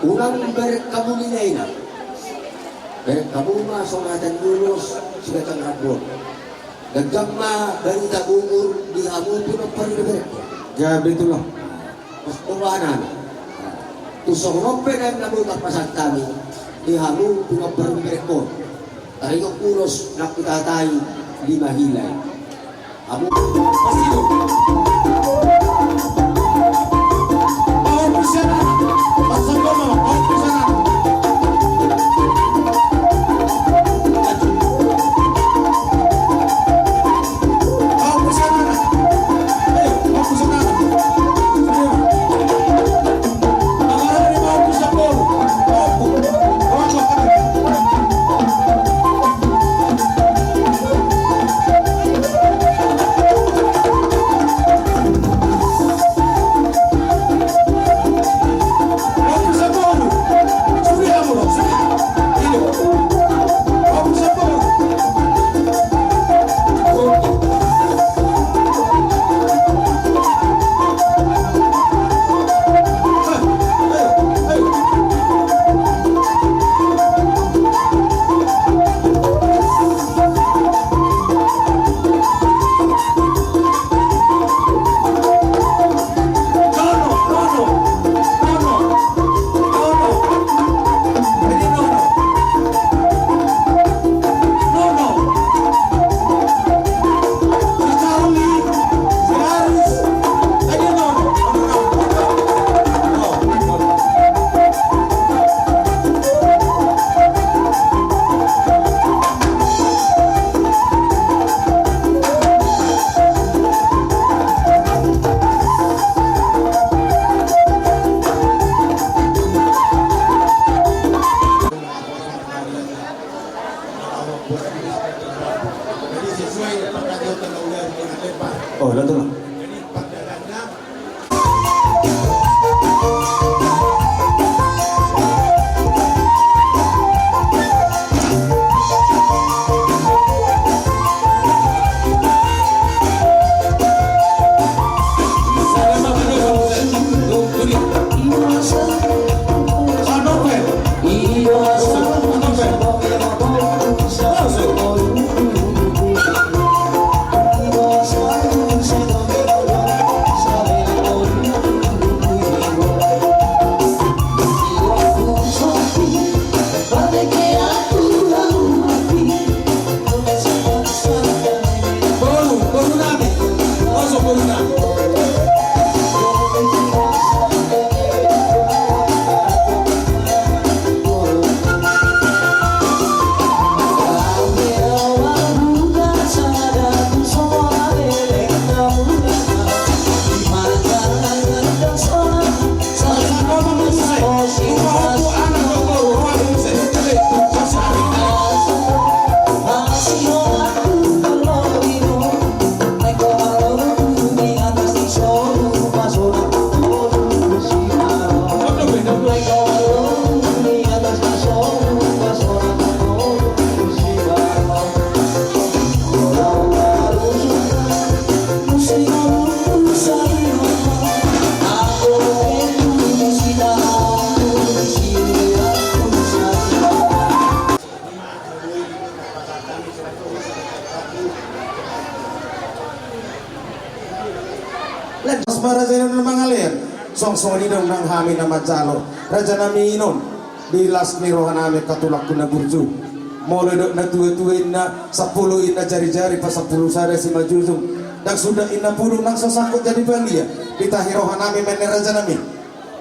Unang bereng hamu ninna i. Bereng hamu ma songon hata ni ulos, sigatang rambon. Ganjang ma barita gugur di hamu pinompar ni berengkon. Gabe tulang. Pas pembahanan. Tu songon on pe naeng na boi marpasahat hami di hamu pinompar ni berengkon. Taringot ulos na hutatai lima hila i. Hamu. Oh, langsung. Las ma raja i na mangalean. Songon i do nang hami na manjalo, raja nami, inon di las ni roha nami, angka tulangku na burju. Molo didok na tua-tua inna, sampulu inna jari-jari, pasampulu sada simanjujung. Ndang suda inna pudung, ndang so sangkut jadi palia. Ditahi roha nami, mene raja nami.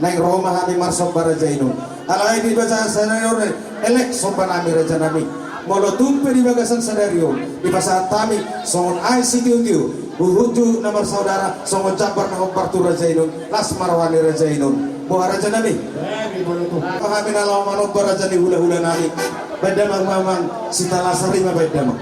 Naeng ro ma hami marsomba raja inon. Alai di bagasan sadari on, elek somba nami raja nami. Molo tung pe di bagasan sadari on dipasahat hami songon aek sitio-tio, huhut tu na marsaudara, songon jambar na hombar tu raja inon. Las ma roha ni raja inon. Boha raja nami? Hami na laho manomba raja ni hula-hula nami. Baen damang ma amang Sitalasari ma, baen damang.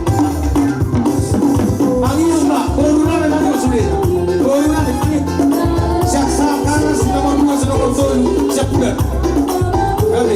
Mangido ma, boru nami mangido sude. Boru nami mangido. Siap sangkana si nomor dua, si nomor tolu, siap bulan. Kami.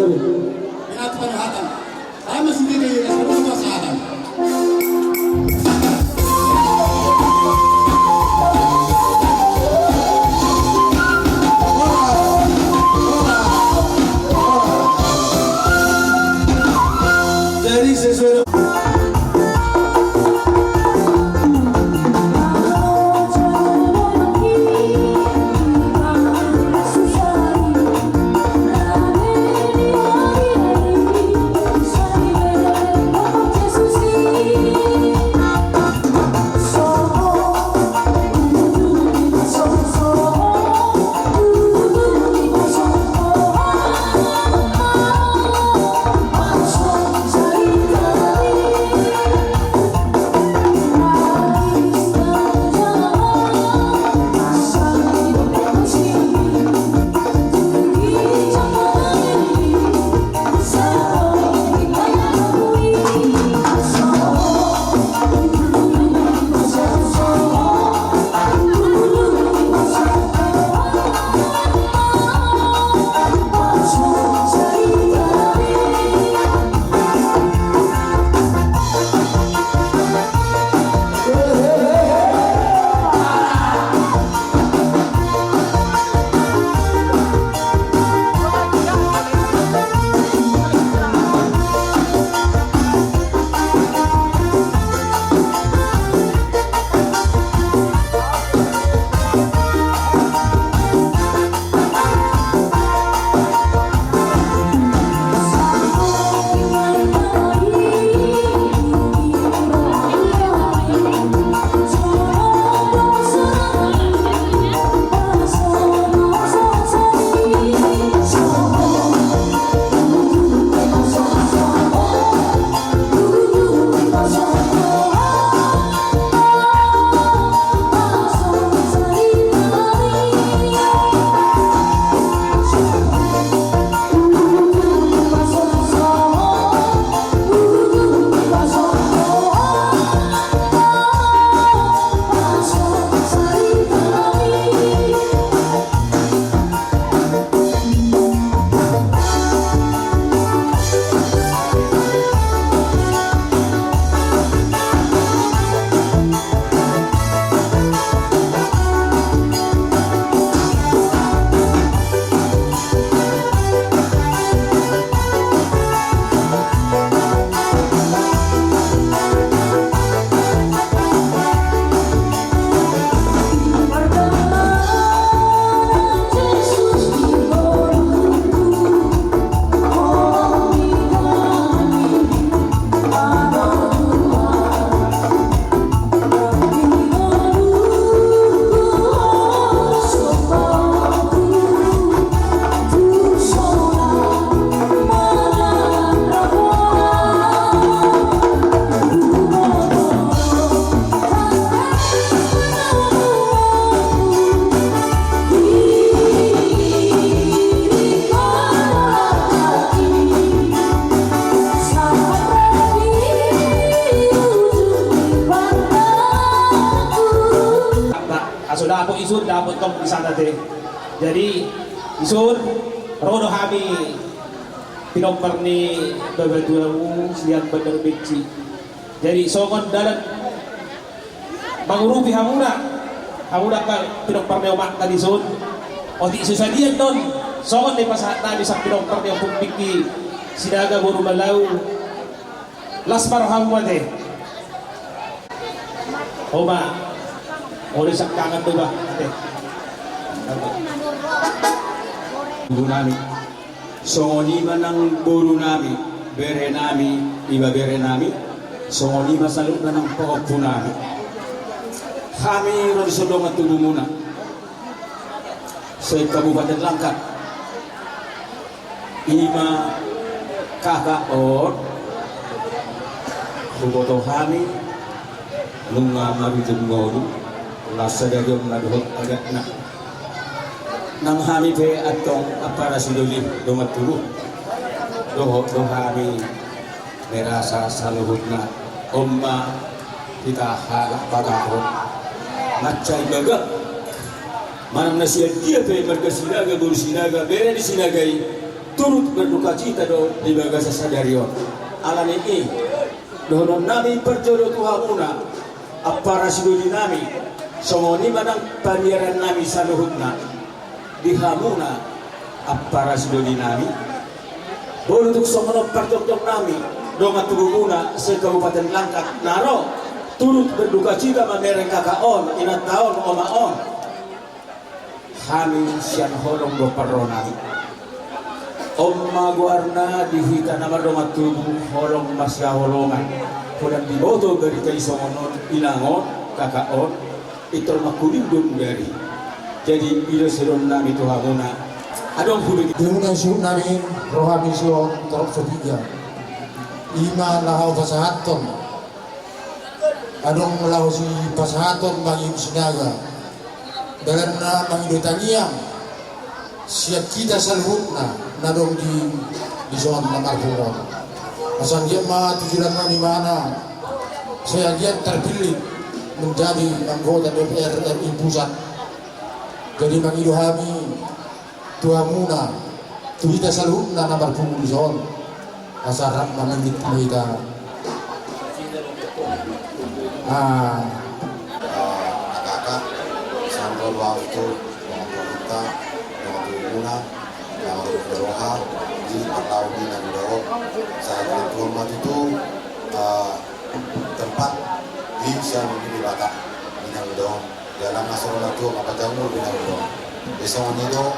Pinatu panuhatan. Sama sendiri, sama sahatan. Jadi sesuai dengan Dapot isun, dapot tong di sana te. Jadi isun, ro do hami pinompar ni babatuamu sian Bandar Benci. Jadi songon dalan mangurupi hamuna, hamuna kan pinompar ni omakta dison. Otik so sadia do on songon na pasahatnami sian pinompar ni Ompung Pingki Sinaga boru Malau. Las ma rohamu ate. Oma. Olo, sangkangan do bah ate. Boru nami. Songon i ma nang boru nami, bere nami, iba bere nami. Songon i ma saluhutna nang pahompu nami. Hami ro di son dongan tubumuna se-Kabupaten Langkat. I ma kakak on. Huboto hami nunga marujung ngolu, las sadari on ma dohot agatna. Nang hami pe antong ampara sidoli dongan tubu. Dohot do hami merasa saluhutna on ma hita halak Batak on. Mansai bagak manang na sian dia pe marga Sinaga, boru Sinaga, bere ni Sinaga i turut berdukacita do di bagasan sadari on. Alani i dohonon nami parjolo tu hamuna ampara sidoli nami, songon i ma nang paniaran nami saluhutna di hamuna ampara sidoli nami. Molo tung songon on parjongjongnami dongan tubumuna se-Kabupaten Langkat na ro turut berdukacita mamereng kakak on, inanta on, oma on. Hami sian holong do parronami. On ma goarna di hita na mardongan tubu, holong marsihaholongan. Holan diboto barita i songon on, inang on, kakak on, pintor mangkuling do gari. Jadi i do sidohononnami tu hamuna. Adong hudok i. Di hamuna suhutnami, rohami sian torop Sopiga. I ma laho pasahathon. Adong laho sipasahaton mangido Sinaga. Dalanna mangido tangiang sian hita saluhutna na adong di, di son na marpungu on. Asa anggiat ma tu joloan on ibana sai anggiat terpilih menjadi anggota D P R R I pusat. Jadi mangido hami tu hamuna, tu hita saluhutna na marpungu di son. Asa rap mamillit ma hita. Ah. Kakak, sandol waktu, waktu kita, waktu muna, waktu beroha, di patau di nang do, saat itu mati tu, ah, tempat di siang di Batak, di nang do. Jala masalah tu apa tahu mau bilang do. Besok ni do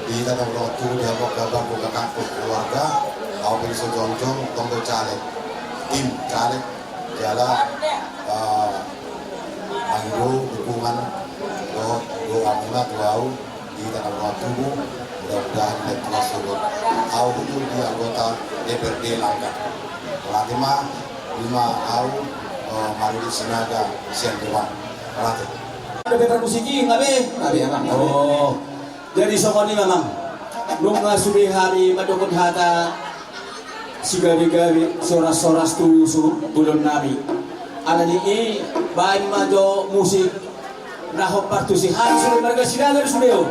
di hita tong do tu di apa kabar buka kampus keluarga. Au pe so jongjong tong do caleg, tim caleg. Jala, eh, mangido dukungan do, doa muna tu au di hita tong do tu. Mudah-mudahan dan Tuhan suruh au hutu di anggota D P R D Langkat. Latih mah lima au, eh, Maruli Sinaga sian Tuhan. Latih. Ada Petra Musiki, ngabe? Ngabe, Amang. Oh. Jadi songon i, Amang. Nunga sude hami mandok hata sigabe-gabe, soras-soras tu suhutnami. Alani i, baen ma jo musik na hombar tu si hami sude marga Sinaga do sude on.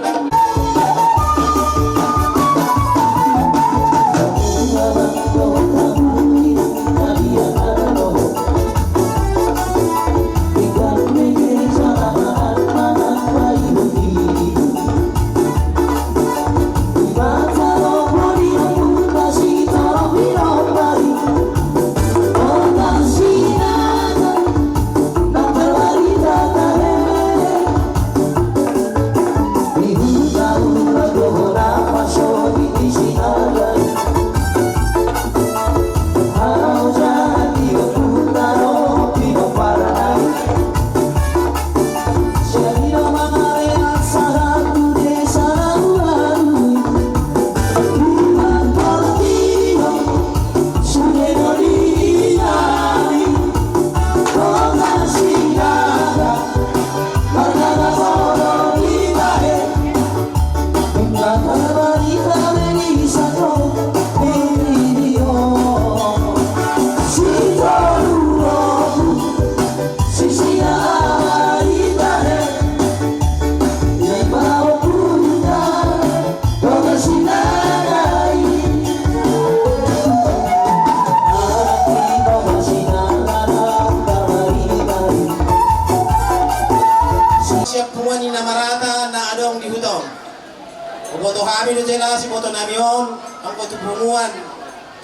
Hami do jala siboto nami on, anggo tu punguan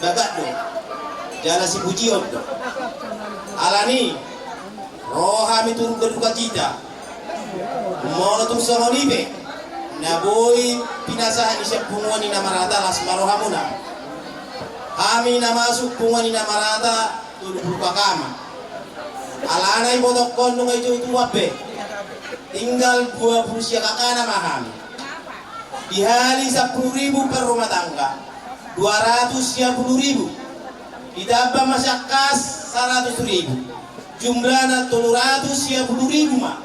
bagak do, jala sipujion do. Alani, ro hami turut berduka cita. Molo tung songon i pe, na boi pinasahat ni sian punguan ni Namarata, las ma rohamuna. Hami na masuk punguan ni Namarata, tolu pulu kaka ma. Alana ibotohon nunga ijou tuan pe. Tinggal dua pulu sia kakana ma hami. Dihali sampulu ribu per rumah tangga, dua ratus sia pulu ribu. Ditamba ma sian kas saratus ribu. Jumlahna tolu ratus sia pulu ribu ma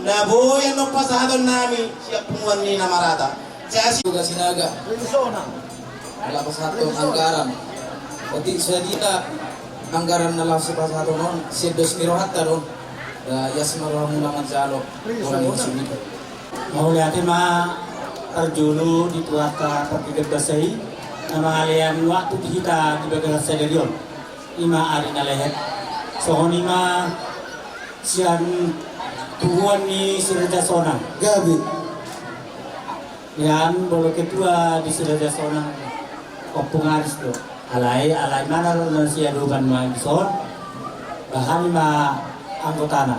na boi annon pasahaton nami sian punguan ni Namarata. Sai asi- Tugas Sinaga. Ala pasahaton anggaran. Otik sadia anggaran na laho sipasahaton on, sian dos ni rohanta do on. Da ias ma rohamuna manjalo. Kurang i sini. Mauliate ma parjolo di Tuhanta partigabasa i, na mangalean waktu di hita di bagasan sadari on. I ma ari na lehet. Songon i ma sian punguan ni Si Raja Sonang. Gabe. Nian molo ketua di Si Raja Sonang, Ompung Aris do. Alai, alai mana ro na siadopan ma dison, bahen ma anggotana.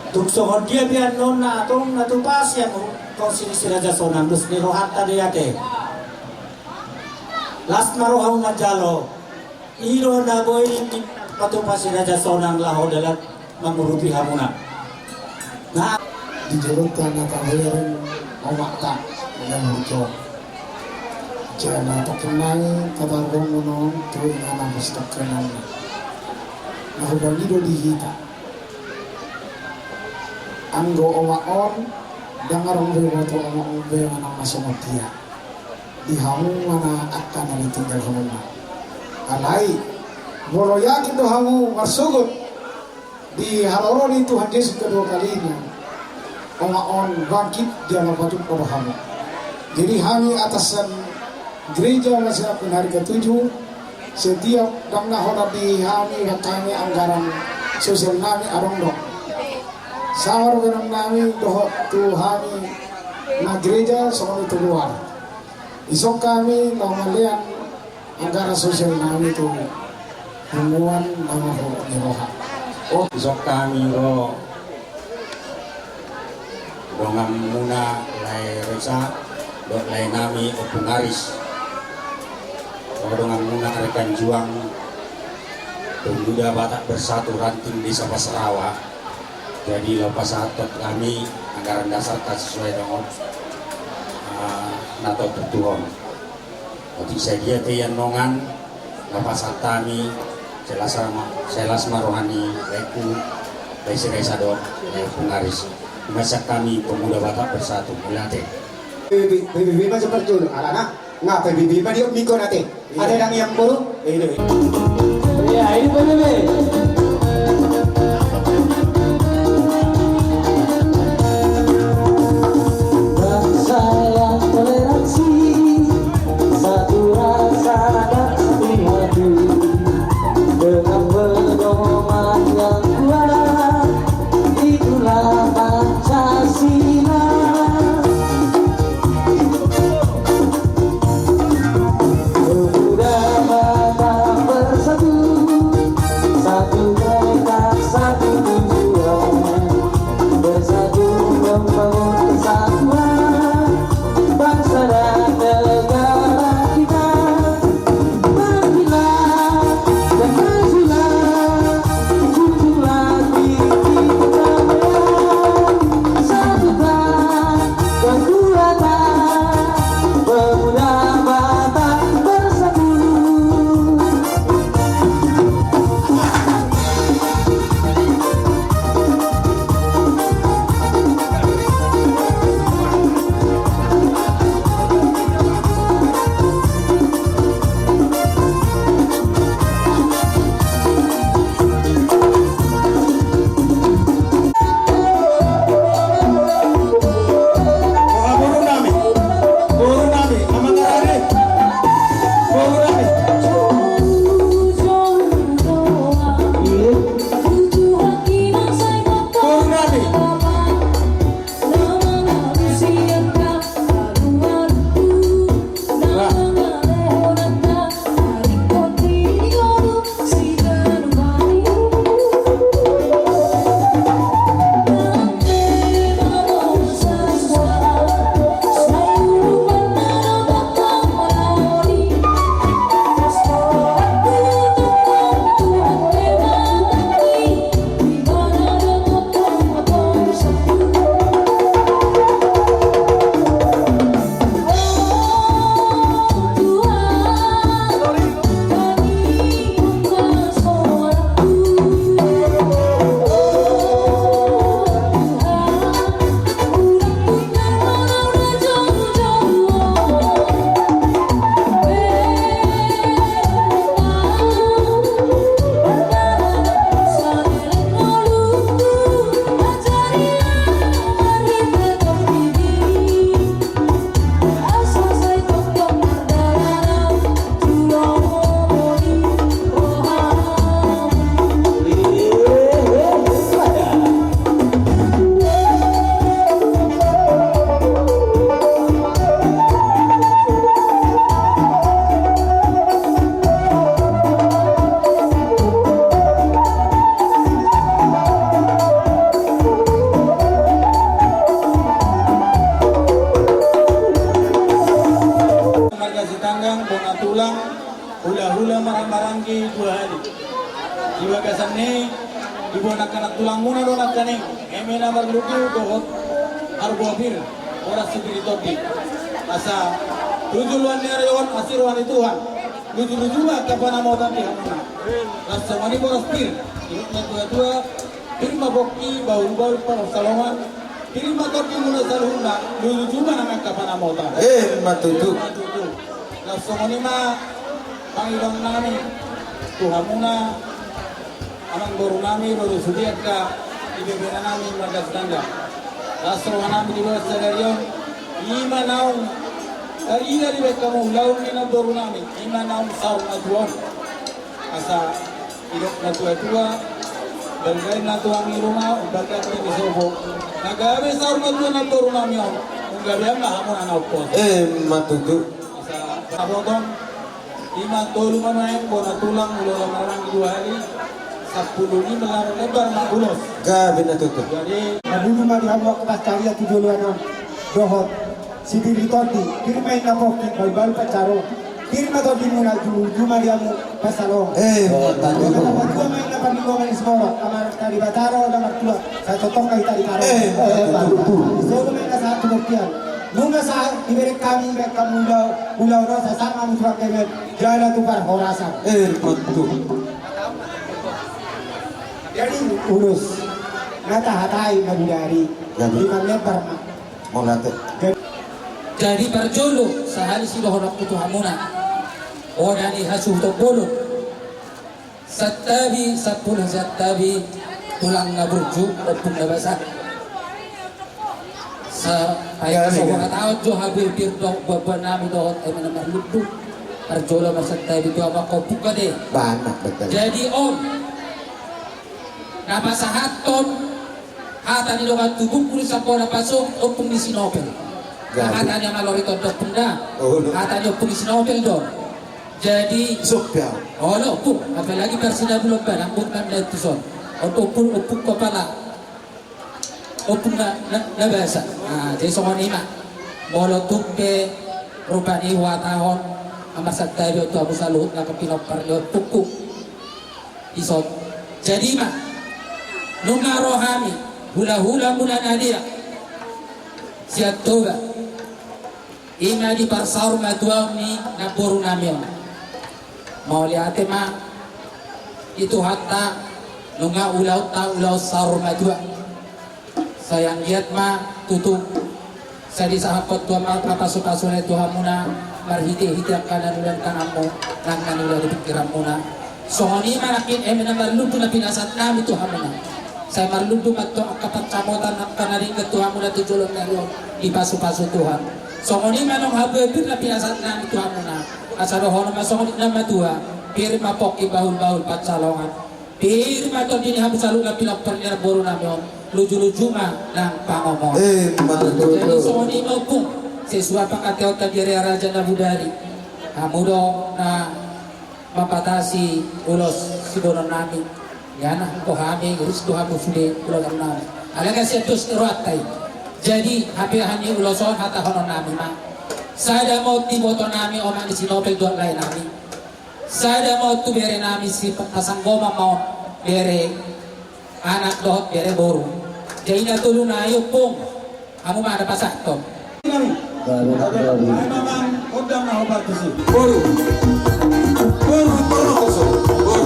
Tung songon dia pe annon na tong na tupa sian ho, tong si, Si Raja Sonang, dos ni rohanta do i ate. Las ma rohamu manjalo. I do na boi dipatupa Si Raja Sonang laho dalan mangurupi hamuna. Na. Di jolonta na tabereng omakta na murjo. Jala tongkin nai tatargongon on tu inganan pos tongkinan. Na hubang i do di hita. Anggo omak on, ndang adong be boto omak on be manang na songon dia. Di hamu mana angka na nitinggalhononna. Alai, molo yakin do hamu marsogot di haroro ni Tuhan Yesus kedua kalinya, omak on bangkit, dia mapatupa do hamu. Jadi hami atasan gereja Masyarakat Hari Ketujuh, setiap dang na holan di hami, dang hami anggaran sosial nami adong do. Sabar benang nami dohot tu hami na gereja songon i tu luar. Dison hami na mangalean anggaran sosial nami tu punguan na marhorong ni roha. Oh, dison hami ro donganmuna lae Resa dohot lae nami Ompung Aris. Ro donganmuna rekan juang Pemuda Batak Bersatu Ranting Desa Pasarawa. Jadi laho pasahathon hami anggaran dasarta sesuai dohot, ah, na taopat tu on. Otik sadia pe i annon, laho pasahat hami, sai las ma, sai las ma roha ni laengku, lae Si Resa dohot lae Ompung Aris. Masa hami Pemuda Batak Bersatu, mauliate. P B B ma jo parjolo, alana. Nga P B B ma di on minggu nate. Ada dang yang boru? Iya, ini P B B. Bangsa yang toleransi, satu rasa dan satu hati, dengan pedoman yang kuat, itulah Pancasila. Pemuda Batak Bersatu, satu Di bona angka nantulangmuna do nangkaning, eme na marlutu dohot Harboa Pir, boras Sidiri Tondi. Asa tu joloan ni ari on, asi roha ni Tuhan, luju-luju ma angka panamotan di hamuna. Laos songon i boras pir, didok natuatua, pir ma pongki, bahul-bahul pansalongan, pir ma tondimuna saluhutna, luju-luju ma nang angka panamotan. Emma tutu. Emma tutu. Laos songon i ma pangidoannami tu hamuna, amangborunami, boru sude angka ibebenami marga Sitanggang. Las rohanami di bagasan sadari on, i ma naung tarida dibahen hamu ulaon ni namborunami, i ma naung saur matua on. Asa didok natuatua, balga i na tulang ni ruma, balga i na di sopo. Na gabe saur matua namborunami on, nunga gabe ma hamuna na umposo. Emma tutu. Asa saboto on, i ma tolu ma nuaeng bona tulang, ulaon maranggi dua hali, sampulu lima laho lembar ma ulos. Gabe na tutu. Jadi, na bulu ma di hamu angka pansarian tu joloan on, dohot Sidiri Tondi, pir ma inna pongki, bahul-bahul pansalongan, pir ma tondimuna, luju-luju ma di hamu pansalongan. Emma tutu. Dohot na patua ma inna Pandita Manis Moro, amanta Debata do na martua, sai tongtong ma hita di taro. Emma tutu. Solu ma inna sahat tu bontean. Nunga sahat dibereng hami, dibereng hamu ulaon, ulaon on, sai sahat ma hamu tu panggabean jala tu parhorasan. Emma tutu. Jadi ulos na tahatai na bodari. Jadi. Lima lembar ma. Mauliate. Jadi, jadi parjolo sahali sidohononku tu hamuna. Oda ni hasuhuton bolon. Santabi, sampulu santabi, tulang na burju, ompung na basa. Sa, ai, gabe, so, gabe. Hona taon jo habu pir dohot buabua nami dohot, eh, eme na marlundu. Parjolo ma santabi tu hamu angka ompungku ate. Bana, betul. Jadi on, na pasahathon hata ni dongan tubungku di Sambona Pasong, ompung ni si Nobel. Gabe. Hata ni Amalori Tondok Punda. Oh, no. Hata ni ompung ni si Nobel do. Jadi, sopiau. Olo, ompung, apalagi Parsinabulan, Banang, Burman, dan tuson. Ompung, ompung, ompung kepala. Ompung na, na, na basa. Nah, jadi songon i ma. Molo tung pe rupani huhatahon, amang santabi on tu hamu saluhutna angka pinompar ni ompungku. Ison. Jadi ma, nunga ro hami, hulahula Mulanadia, sian Toba, i ma di parsaur matuaon ni namborunami on. Mauliate ma di Tuhanta, nunga ulaonta ulaon saur matua. Sai anggiat ma tutu sai disahaphon Tuhan ma pasupasu ni Tuhanmuna marhitehite angka na niula ni tanganmu nang na niula ni pingkiranmuna. Songon i ma nangkin eme na marlundu na pinasahatnami tu hamuna. Sai marlundu ma tu angka pansamotan angka na denggan tu hamuna tu joloan ni ari on dipasupasu Tuhan. Songon i ma nang habuabir na pinasahatnami tu hamuna. Asa dohonon ma songon i na matua, pir ma pongki bahulbahul pansalongan. Pir ma tondi ni hamu saluhutna pinompar ni namborunami on, lujuluju ma nang pangomoan. Eh, mantap. Jadi songon i ma ompung, sesuai pangkataionta di ari raja na bodari. Hamu do na mambatasi ulos siboanonnami. Ia na, anggo hami, urus tu hamu sude ulosonnami. Alai sian dos ni rohanta i. Jadi, hape hami ulos on hatahononnami ma. Sada ma on di ibotonami omak ni si Nobel dohot laenami. Sada ma on tu berenami si Pasanggoman ma on, bere anak dohot bere boru. Jadi na tolu nai ompung, hamu ma na pasahathon. Boru. Boru, boru, boru.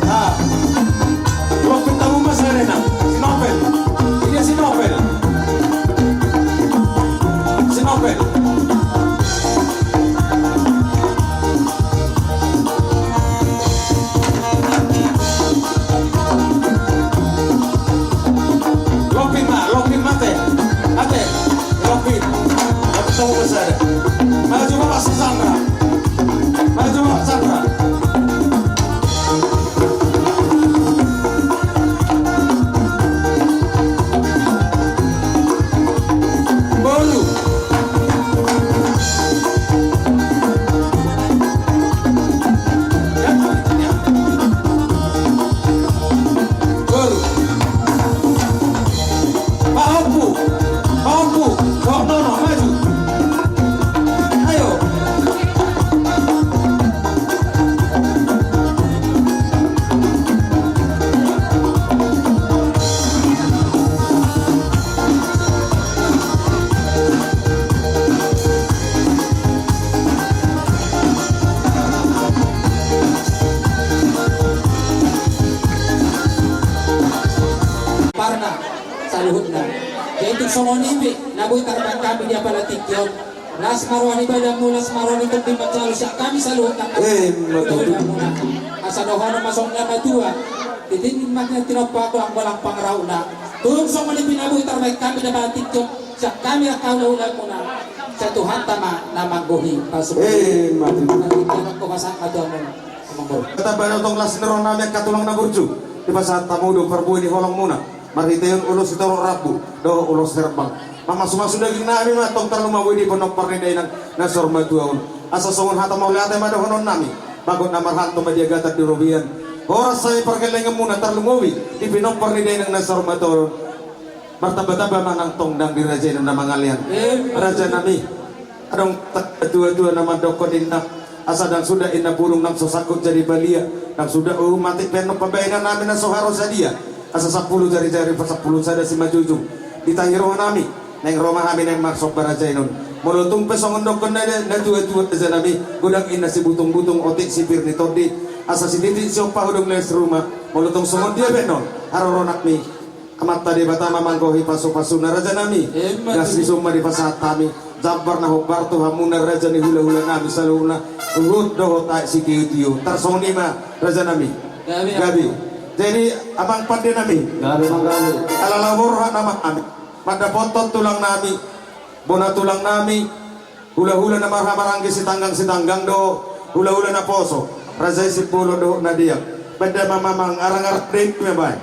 Ah. Lompit hamu ma sada na. Si Novel. Dia si Novel. Si Novel. Lompit ma, lompit ma ate. Ate, lompit. Lompit hamu ma sada. Maju ma Pak Sandra. Maju ma Pak Sandra. Boru. Boru. Pak Ompu. Pak Ompu. Pak Nono, maju. Ayo. Parna, saluhutna. Jadi tung songon i pe, na boi tarbahen hami di apala tingki on. Las ma roha ni badanmu, las ma roha ni tondimuna, jalo sian hami saluhutna. Eh, ima tutu. Asa dohonon ma songon na matua. Di tingki i ma na tinompa golang-golang pangarahutna. Tung songon i pe na boi tarbahen hami di apala tingki on. Sian hami angka hula-hulamuna. Sian Tuhanta ma na manggohi pasupasu. Eh, ima tutu. Nanti kita kau pasahat ma tu amang. Amang boru. Tamba do tong las ni roha nami angka tulang na burju. Dipasahat hamu do parbue ni holongmuna. Marhitehon ulos sitorop rambu dohot ulos herbang, mamasu-masu daging nami ma tong tarlumobi di pinompar ni dainang na saur matua on. Asa songon hata mauliate ma dohonon nami. Bagot na marhalto ma di agatan di robean. Horas hami pargellengonmuna tarlumobi di pinompar ni dainang na saur matua on. Martamba-tamba ma nang tong dang di raja i na mangalean. Raja nami. Adong ta-, tua-tua na mandokkon inna, asa ndang suda inna bulung nang so sangkut jadi balia, ndang suda uhum atik pe annon pambahenan nami na so haro sadia, asa sampulu jari-jari pasampulu sada simanjujung. Ditahi roha nami, naeng ro ma hami naeng marsomba raja i non. Molo tung pe songon dokkon na, na tua-tua raja nami, godang inna sibutung-butung otik sipir ni tondi, asa sititi siompa hudung les ruma, molo tung songon dia pe annon, haroronak ni Amanta Debata ma manggohi pasu-pasuna raja nami. Emma tutu. Gas ni summa dipasahat hami. Jambar na hombar tu hamuna raja ni hula-hula nami saluhutna. Huhut dohot aek sitio-tio. Tarsongon i ma raja nami. Gabe. Gabe. Jadi amang pande nami. Gabe manggabe. Ala lao borhat nama nami. Mandapothon tulang nami. Bona tulang nami. Hula-hula na marhahamaranggi sitanggang-sitanggang do, hula-hula na poso, raja i Simbolon dohot na diak. Benda mamamang arang-arang dei me bae.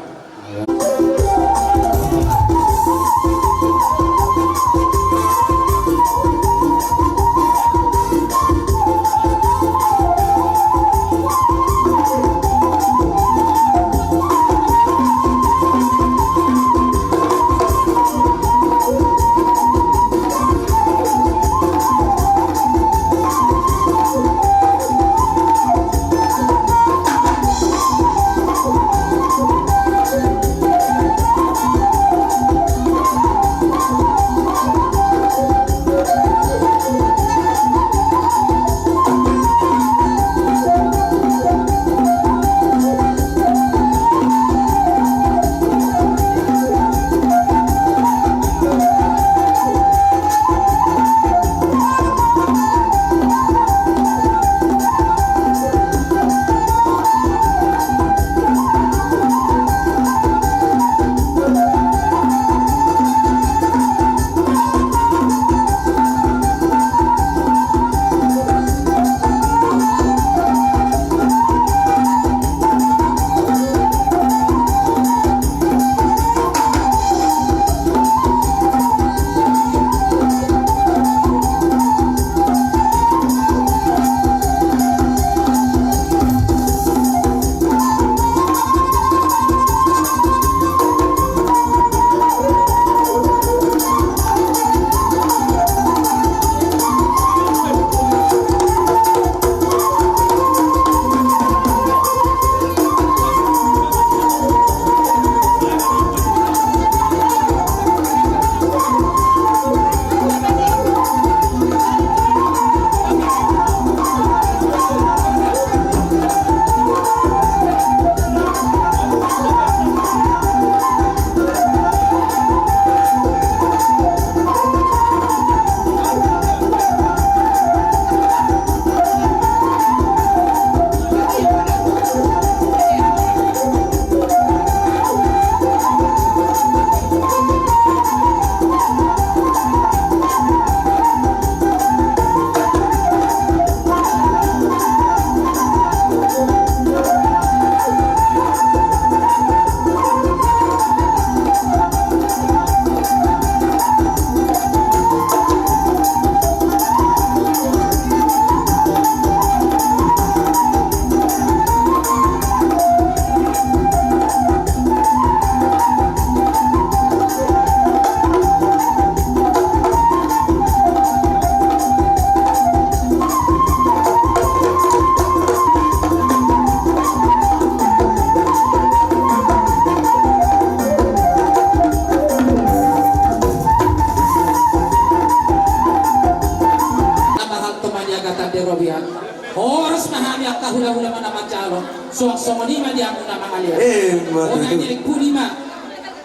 Horas ma hami angka hulahula na manjalo, suang songon i ma di hamu na mangalean. Eh, ma tutu. Bona ni pudi ma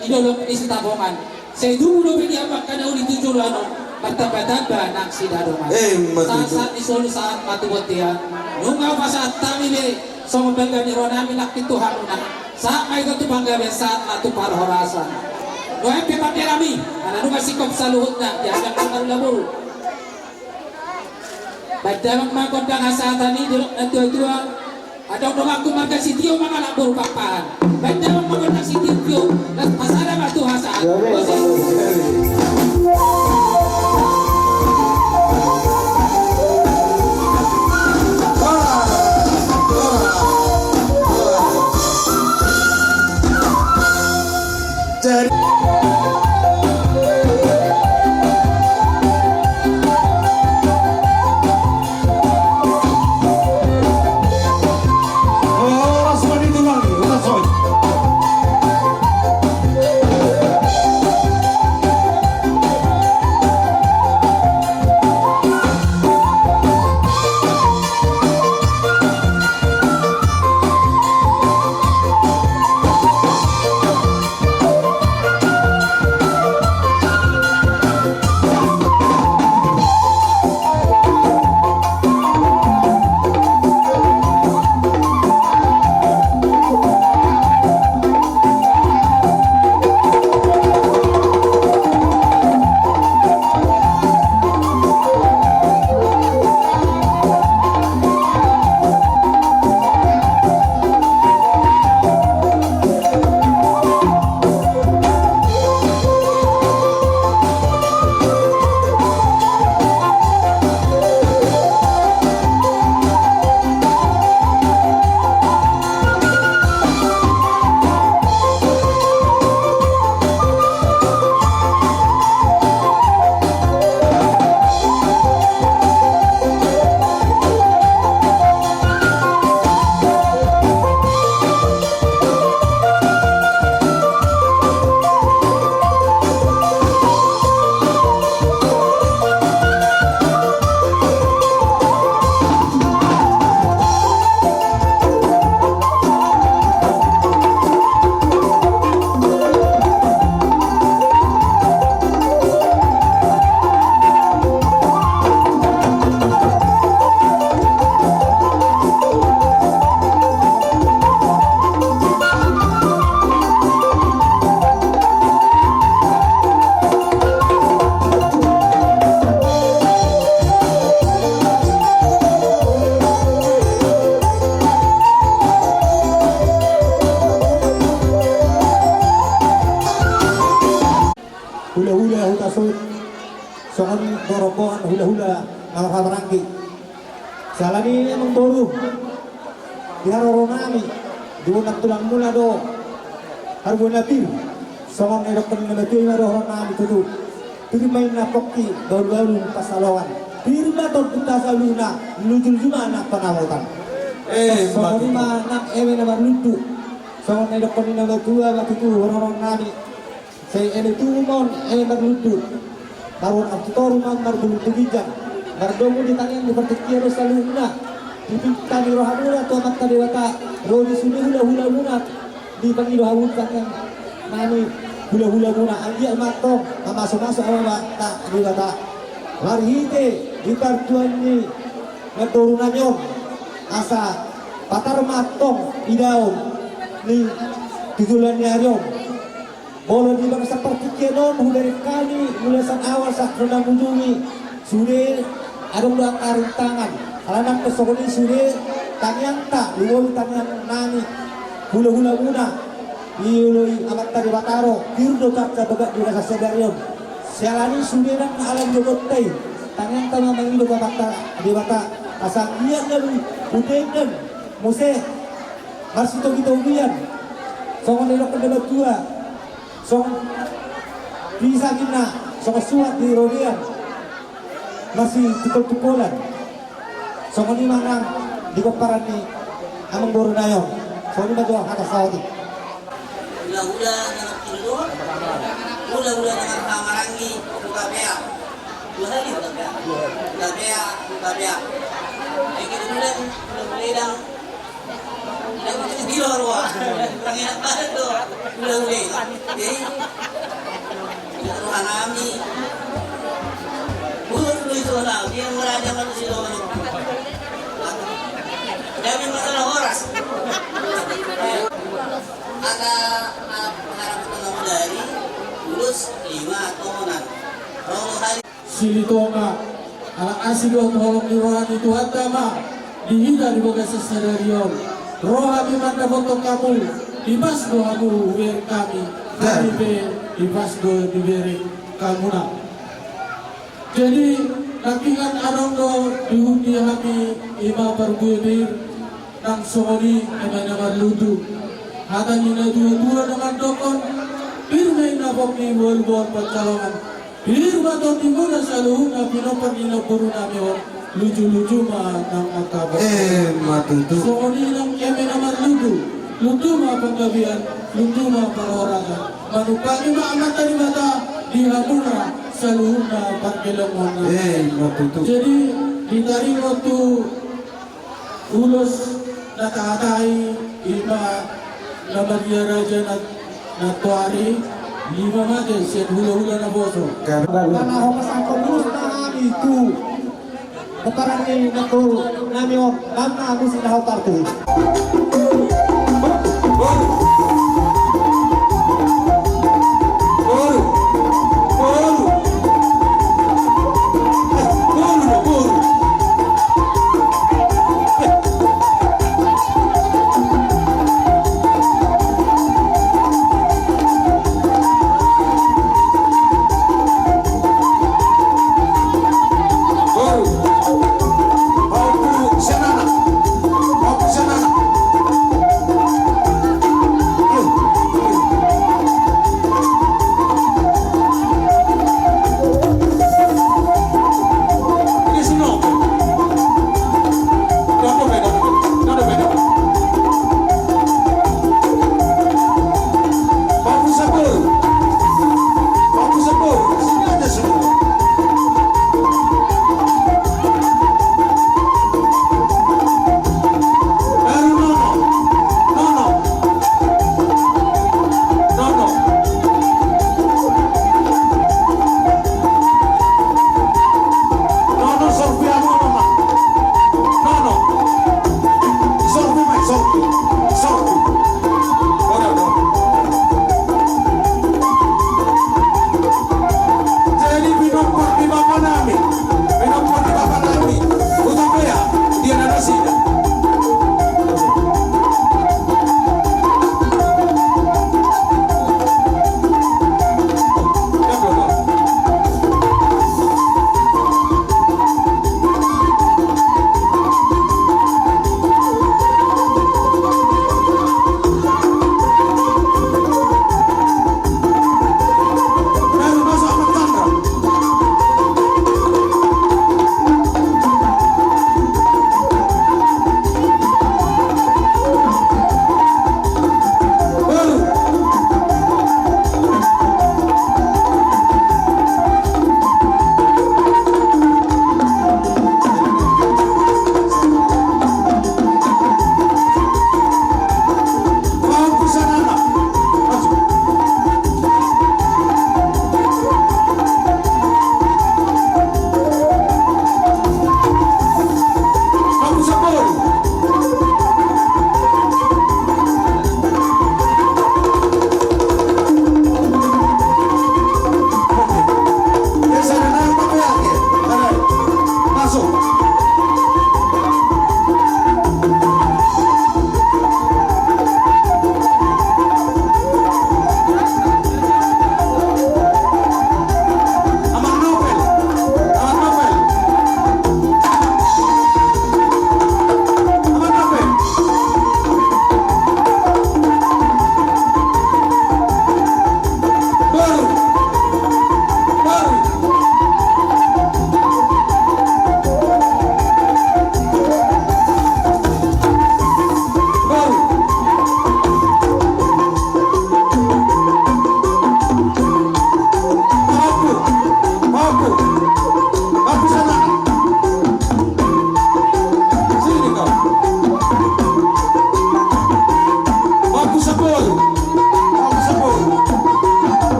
di dolok ni Sitapongan. Sai tubu dope di hamu angka na uli tu joloan on, martambatamba nang sidadongan. Eh, ma tutu. Sahat-sahat ni solu sahat ma tu bontean. Nunga hupasahat hami be songon bangga ni roha nami nangkin tu hamuna. Sahat ma i tu panggabean, sahat ma tu parhorasan. Nuaeng pe pande nami, ala nunga singkop saluhutna di hami angka na marulaboru. Baen damang ma gondang hasahatan i di dolok na tua-tua. Adong donganku marga Sitio mangalap boru Pakpahan. Baen damang ma gondang sitio-tio, laos pasada ma tu hasahatan. Jadi Hulahula Hutasoit, songon do rombongan hulahula na marhahamaranggi. Siala ni i amangboru, di haroro nami, di bona tulang muna do haroro na pir, songon na nidokkon ni na matua i ma do haroro nami tutu. Pir ma inna pongki, bahulbahul pansalongan. Pir ma tondi tu hasa uluhuna, lujulujul ma nang pangamotan. Eh, songon i ma nang eme na marlundu, songon na nidokkon ni na matua ma tutu haroro nami. Sai eme tubu ma on, eme marlundu. Marhon ampu toru ma on marbulung tu ginjang. Mardomu di tangiang di partingkian on saluhutna. Di pinta ni rohamuna tu Amanta Debata. Ro di sude hulahula muna. Dipangido hamu tangiang nami hulahula muna. Anggiat ma antong mamasumasu Amanta Debata. Marhite di partuan ni namboru nami on. Asa patar ma antong idaon ni tu joloan ni ari on. Molo di bagasan partingkian on, hubereng hami mulai sian awal sahat tu na mangujungi, sude adong do angka rintangan. Alana pe songon i sude tangiangta, lumobi tangiang nami hulahula muna. Dioloi Amanta Debata ro, pir do tarcabagat di bagasan sadari on. Siala ni sude nang na ala ni dogonta i, tangiangta ma mangido tu Amanta Debata. Asa anggiat gabe hudenden muse marsitogitogian. Songon na nidokkon ni na matua. Songon pisang inna, songon suhat di robean, marsitungkoltungkolan. Songon i ma nang di pomparan ni amangboru nai on. Songon i ma jo hata saotik. Hulahula na martinodohon, hulahula na marhahamaranggi, hutapea. Dua hali hutapea. Hutapea, hutapea. Jadi, kita mulai, mulai, mulai dah. Yang penting di luar, wah. Kurang enak banget tuh. Mulai, mulai. Jadi, ya, rohana kami. Bukan dulu itu, nah, dia meraja manusia dulu. Jadi, masalah horas. Maka, ah, mengharapkan dari lulus lima atau enam. Rohana Silitonga, ala asi dohot holong ni roha ni Tuhanta ma di hita di bagasan sadari on. Ro hami mandapothon hamu, dipas do hamu hubereng hami, hami pe dipas do dibereng hamuna. Jadi, nangkiningan adong do di hundi hami, ima parbue pir, nang songon i eme na marlutu. Hata ni natuatua na mandokkon, pir ma i na pok ni boru boru pansalongan. Pir ma tondimuna saluhutna pinompar ni namboru nami on, luju-luju ma nang angka boru. Emma tutu. Songon i nang eme na marlutu, lutu ma panggabean, lutu ma parhorasan. Manumpangi ma Amanta Debata di hamuna saluhutna pargellengon. Emma tutu. Jadi, di taringot tu ulos na tahatai, ima na maria raja na, na toari, ima mate sian hulahula naposo. Karena hopas angkon ulos na hami tu pomparan ni namboru nami on, Bambang Agus Indahotar tu.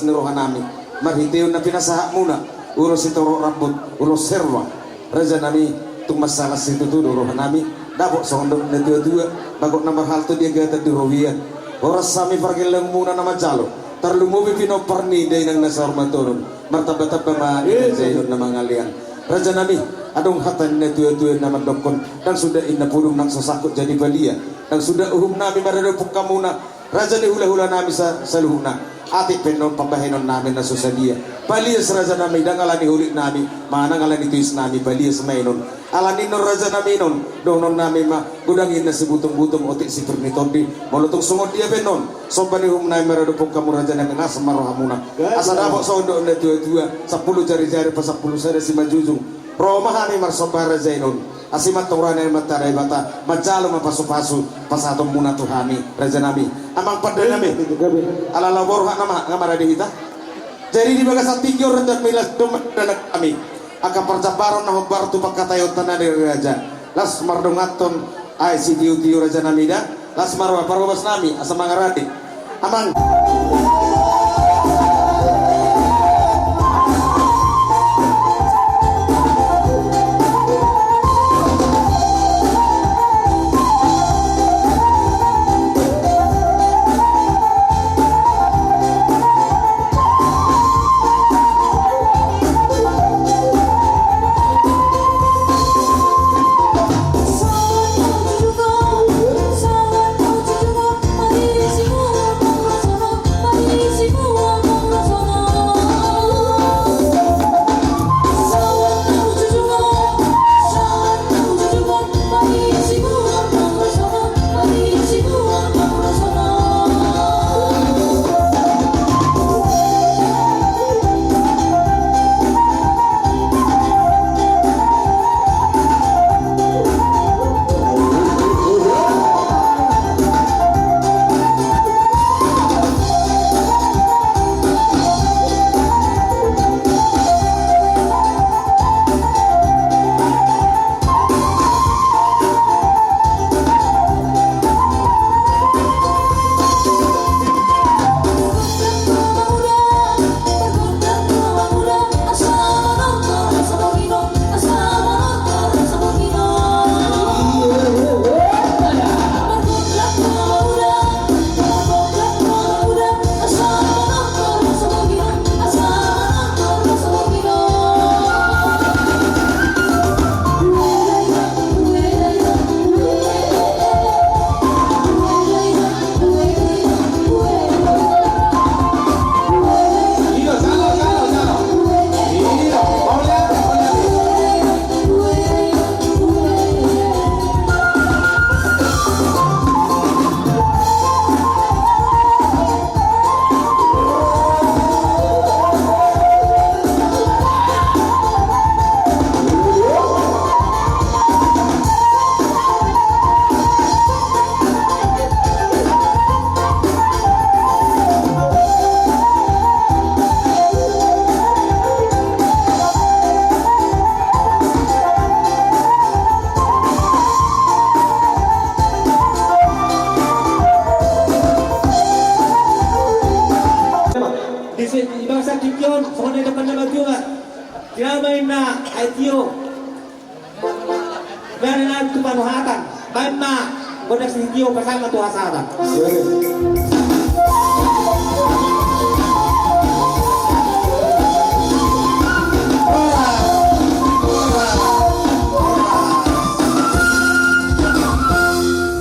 ni rohanami, marhitehon na pinasahatmuna, ulos sitorop rambut, ulos herba. Rajanami, tung mansai las situtu do rohanami, dapot songon dok ni na tuatua, bagot na marhalto di agatan di robean. Horas hami pargellengonmuna na manjalo, tarlumobi pinompar ni dainang na saur matua on, martambatamba ma di panjaion na mangalean. Rajanami, adong hata ni na tuatua na mandokkon, ndang suda inna pudung nang so sangkut jadi palia, ndang suda uhumnami maradophon hamuna, raja ni hulahulanami sa-, saluhutna. Atik pe annon pambahenonnami na so sadia. Palias rajanami, ndang ala ni holitnami, manang ala ni toisnami, palias ma annon. Ala ni annon rajanami annon, dohononnami ma, godang inna sibutungbutung, otik sipir ni tondi. Molo tung songon dia pe annon, somba ni uhumnami maradophon hamu rajanami, las ma rohamuna. Asa dapot songon dok ni na tuatua, sampulu jarijari pasampulu sada simanjujung. Ro ma hami marsomba raja annon. Asi ma antong roha ni Amanta Debata, manjalo ma pasupasu pasahatonmuna tu hami, rajanami. Amang pandenami. Ala laho borhat nama, nga marade hita. Jadi di bagasan tingki on rajanami, las do ma dongan hami. Angka parjambaron na hombar tu pangkataion tano ni raja. Las mardonganhon aek sitiotio rajanami da. Las ma roha, parhobasnami, asa mangarade. Amang. Di si, di bagasan tingki on, songon na nidok ni natuatua. Dia ma inna aek tio. Baen ma tu panuhatan. Baen ma gondang sitio, pasahat ma tu hasahatan.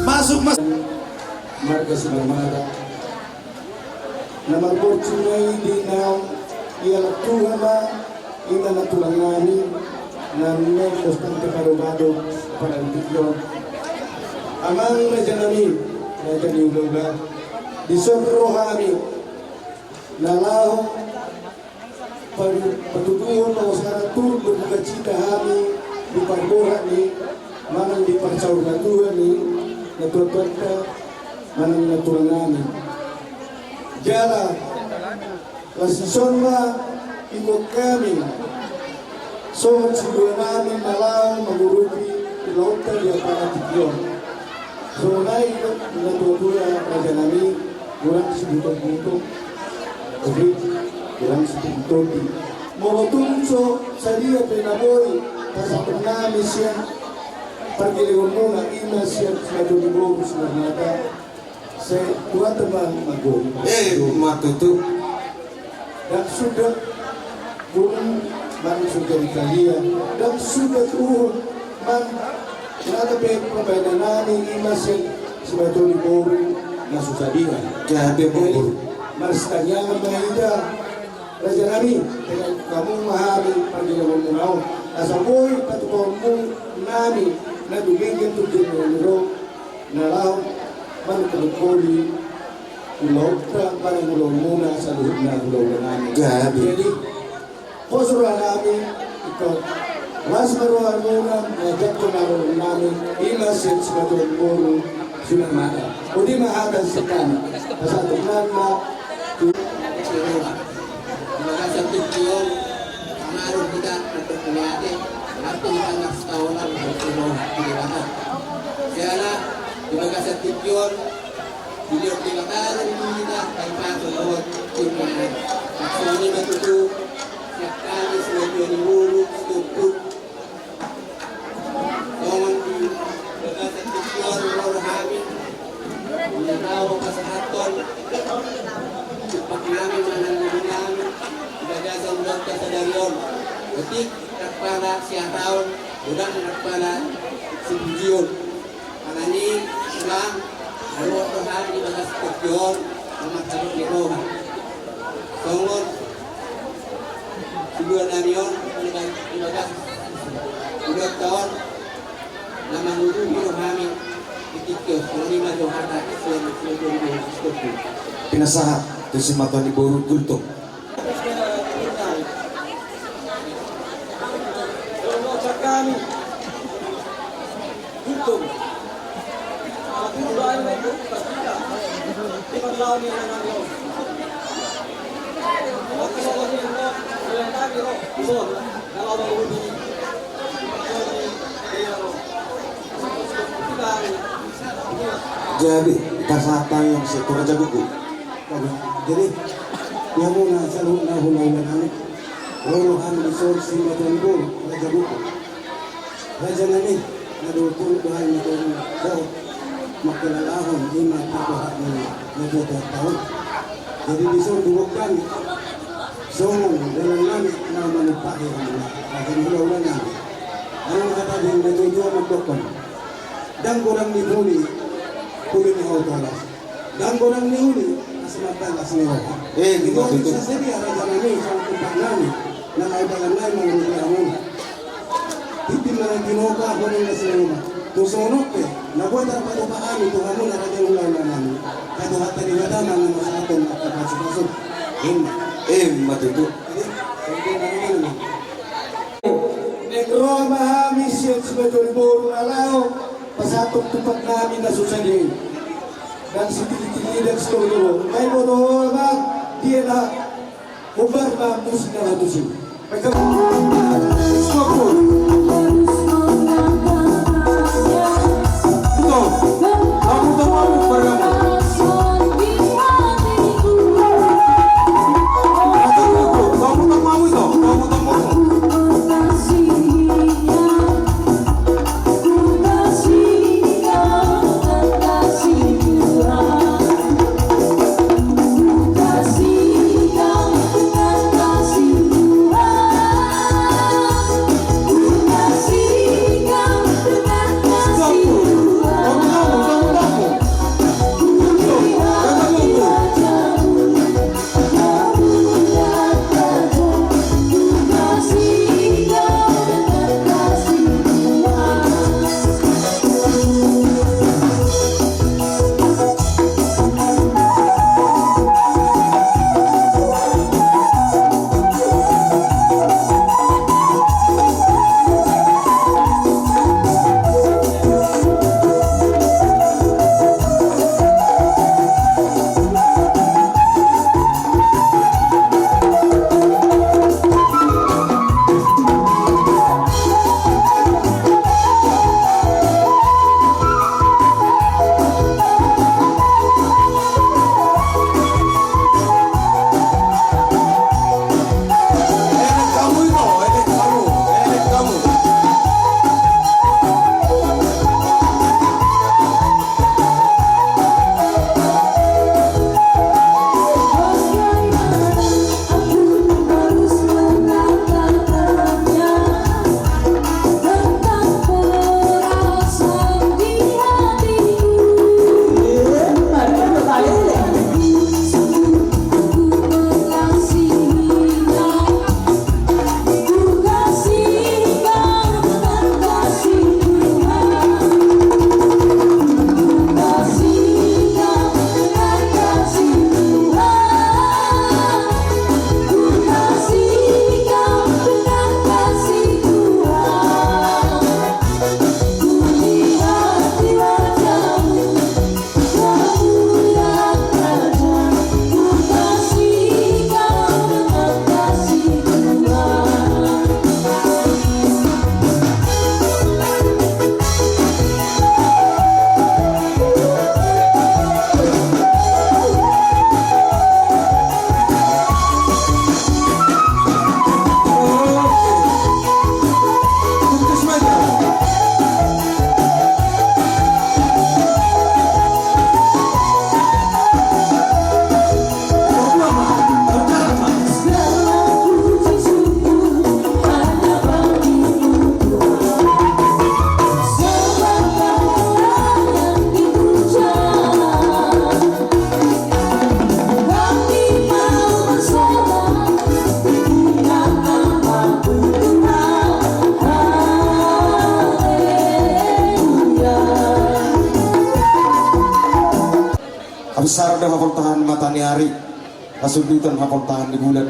Masuk, masuk. Marga Simarmata. Na marborju ma i di naung dialap Tuhan ma inna na tulang nami, na naeng dos tangke pado-pado pada tingki on. Amang raja nami, raja ni hulahula, dison ro hami na laho padu-, patuduhon bahwasana turut berduka cita hami di parborhat ni, manang di parsaur matua ni natuatuanta, manang na tulang nami. Jala, las dison ma ingot hami songon silua nami na laho mangurupi ulaonta di ampara tingki on. Songon i do natuatua raja nami, godang sibutungbutung. Oke. Langsung topi. Molo tung so sadia pe na boi pasahaton nami sian pargellengonmuna, ima sian simatoniboru Sinarmata, sai tu hata ma magori. Eh, ma tutu. Ndang suda guru manang suda di kalian, ndang suda tuhun manang na pe pambahenan nami ima sian simatoniboru na so sadia. Jadi, jadi, marsitangiangan ma hita. Raja nami, dengan hamu ma hami pargellengonmuna on, asa boi patupaonmu nami na dumenggan tu jendela ni ro na laho manungkoli ulaonta manang ulaonmuna saluhutna ulaula nami. Jadi, jadi, pos roha nami, ingkon las ma rohamuna mangajakhon hamu nami, ima sian simatoniboru Sinarmata. Udi ma hata sian hami. Pasahaton nami ma tu Di bagasan tingki on, mangaruh hita untuk melihat, nanti hita nggak setahunan untuk mau di dewata. Siala, di bagasan tingki on, di liot di bagasan tingki hita, tanpa selamat, cuma, maksudnya begitu, siap kali, selamat di bulu, tutup, Songon di bagasan tingki on ro hami, di na laho pasahathon tumpak nami manang ngolu nami di bagasan ulaonta sadari on. Otik ndang pala siataon, godang ndang pala sipujion. Alani i, Tulang, na ro do hami di bagasan tingki on, na mangkatai ni roha. Songon sidua nami on, di bagas, di bagas ulaonta on, na mangurupi do hami di tingki on, songon i ma jo hata sian, sian, sian, sian. Pinasahat tu simatoniboru Gultom. Jadi, pasahat tangiang sian tu raja gogo. Jadi, di hamuna saluhutna hulahula nami, ro do hami dison simatoniboru raja gogo. Raja nami, na dohot turut do hami na dohot mangkilalahon ima parbohatan ni na tuatua on. Jadi dison diboan hami songon dalan nami na manumpahi hamuna raja ni hulahula nami. Adong hata ni na tuatua mandokhon: Ndang godang ni pudi, pudi ni hau tolas. Ndang godang ni uli, na simantan na siniroha. Eh, ima tutu. Jadi sadia raja nami, songon tumpak nami, na laho dalan nami mangurupi hamuna. Tingki na tinopa, godang na siniroha. Tu songon on pe, na boi tarpatupa hami tu hamuna raja ni hulahula nami. Asa Tuhanta Debata ma na masahathon angka pasupasu. Ima. Ima tutu. Jadi, songon i ma. Naeng ro ma hami sian simatoniboru na laho pasahathon tumpak nami na so sadia i. Ndang sitingitili, ndang sitolotolo. Nunga diboto ho ma dia na hombar ma musik na laho tusi. Baik, stop. Betul. Lagu utama Bergabung. Sar do hapoltahan mata ni ari, hasundutan hapoltahan ni bulan.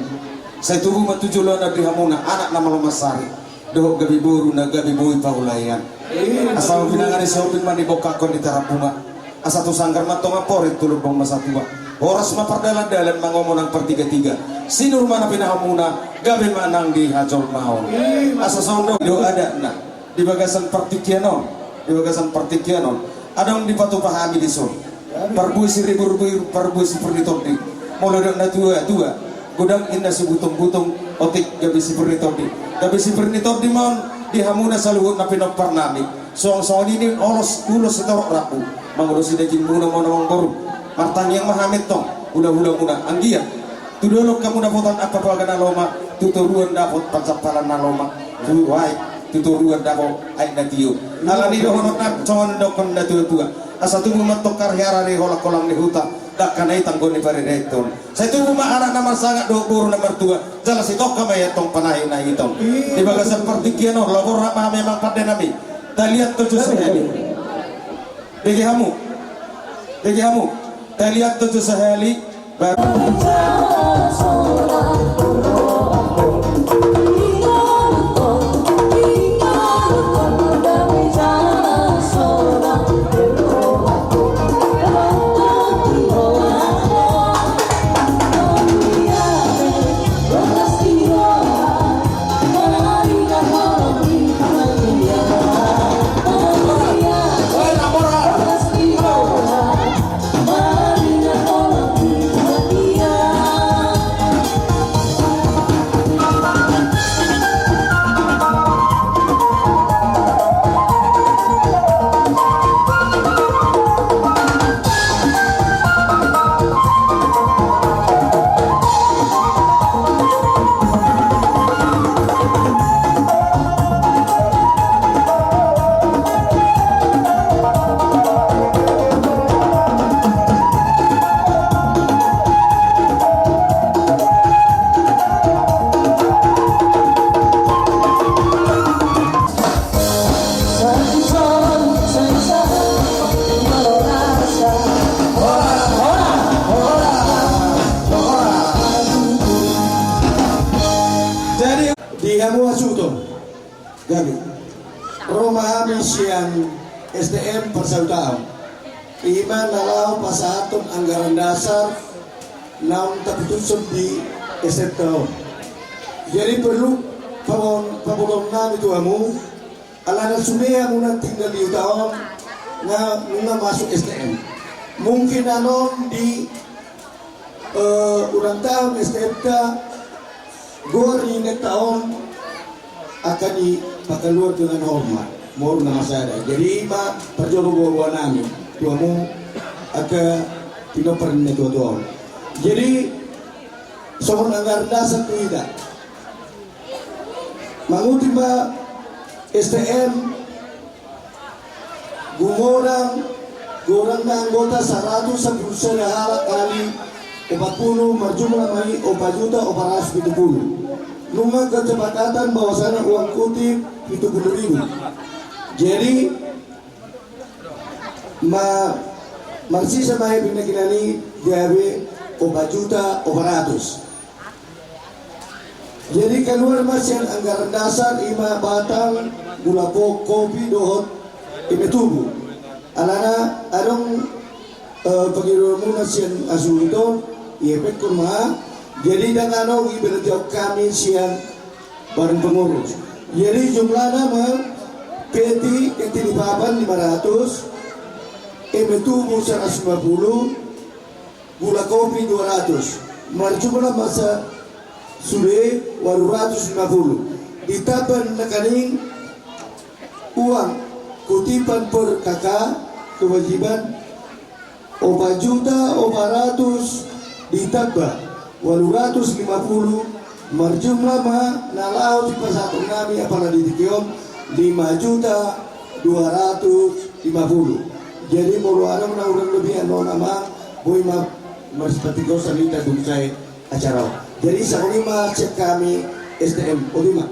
Sai tubu ma tu joloan on di hamuna anak na malo marsari, dohot gabe boru na gabe boi pahulaean. Asa pinangan ni sihombing ma na dibokkahon di tarabunga. Asa tu sanggar ma tonga porit tu lombang ma satua. Horas ma pardalandalan mangomo nang partigatiga. Sinur ma na pinahanmuna, gabe ma nang di hajolmaon. Asa songon on do adatna. Di bagasan partingkian on, di bagasan partingkian on, adong dipatupa hami dison. Parbue siriburbuir, parbue sipir ni tondi. Molo didok na tuatua, godang inna sibutungbutung, otik gabe sipir ni tondi. Gabe sipir ni tondi ma on di hamuna saluhut na pinomparnami. Songon songon i ni ulos, ulos sitorop rambu. Mangulosi dagingmuna ma on amangboru. Martangiang ma hami tong, hulahulamuna. Anggiat tu dolok hamu dapotan ampapaga na lomak, tu toruan dapot pansampalan na lomak, tu aek, tu toruan dapot aek na tio. Alani dohononna songon na nidok na tuatua. Asa tubu ma tongkar hiara di holangholang ni huta, dangka na i tanggo ni parirahiton. Sai tubu ma anak na marsangap dohot boru na martua, jala sitongka ma i antong panahinahit on. Di bagasan partingkian on, laho borhat ma hami amang pandenami. Taliat tonjon sahali. Bege hamu. Bege hamu. Taliat tonjon sahali. Jadi, di hamu hasuhuton. Gabe ro ma hami sian S D M parsahutaon. I ma na laho pasahathon anggaran dasar naung taputushon di S D M ta on. Jadi porlu pabon-, pabotohon nami tu hamu, alana sude hamuna tinggal di huta on, nga nunga masuk S D M. Mungkin annon di Eh, ulang tahun S D M ta, goar ni inanta on akan dipakaluar dengan hormat. Molo na marsada. Jadi, i ma parjolo boaboa nami tu hamu angka pinompar ni natuatua on. Jadi, songon anggaran dasar tu hita. Mangutip ma S D M, Gumodang, godang na anggota saratus sampulu sada halak kali opat pulu, marjumlah ma i opat juta opat ratus pitu pulu. Nunga kesepakatan bahwasanya uang kuti pitu pulu ribu. Jadi, ma-, marsisa ma i pinangkinan i gabe opat juta opat ratus. Jadi kaluar ma sian anggaran dasar i ma batang, gula po-, kopi dohot eme tubu. Alana adong, eh, pangidoanmuna sian hasuhuton, i epekhon ma. Jadi ndang adong i berarti hami sian badan pengurus. Jadi jumlahna ma peti, peti ni papan lima ratus, eme tubu saratus lima pulu, gula kopi dua ratus, marjumlah ma sude ualu ratus lima pulu. Ditamba nangkaning uang kutipan per K K kewajiban opat juta opat ratus ditamba ualu ratus lima pulu, marjumlah ma na laho sipasahaton nami apala di tingki on lima juta dua ratus lima pulu. Jadi molo adong na hurang lobi annon, amang, boi ma marsipatingkos hita dung sae acara on. Jadi songon i ma sian hami S D M, boti ma.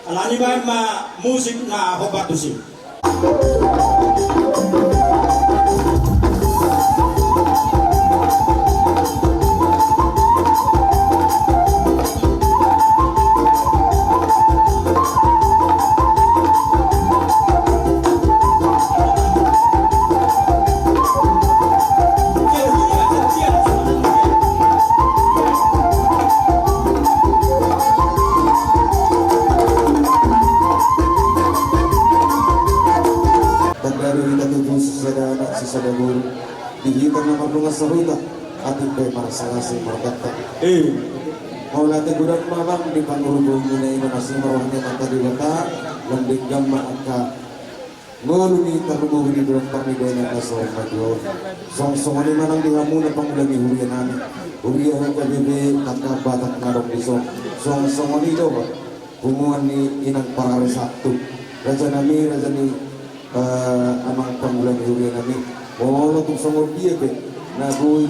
Alani baen ma musik na hombar tusi. Di hita na mardongan sahuta, atik pe marsangasan marganta. Eh. Mauliate godang ma amang di pangurupi na i, na masimaroha ni Amanta Debata, lam denggan ma angka ngolu ni tarlumobi di dolok parnidaon na saur matua on. Songon songon i ma nang di hamu na pangula ni huria nami, huria H K B P K K Batak na adong dison. Songon songon i dohot punguan ni inang parari satu, raja nami, raja ni, eh, amang pangula ni huria nami. Molo tung songon dia pe na boi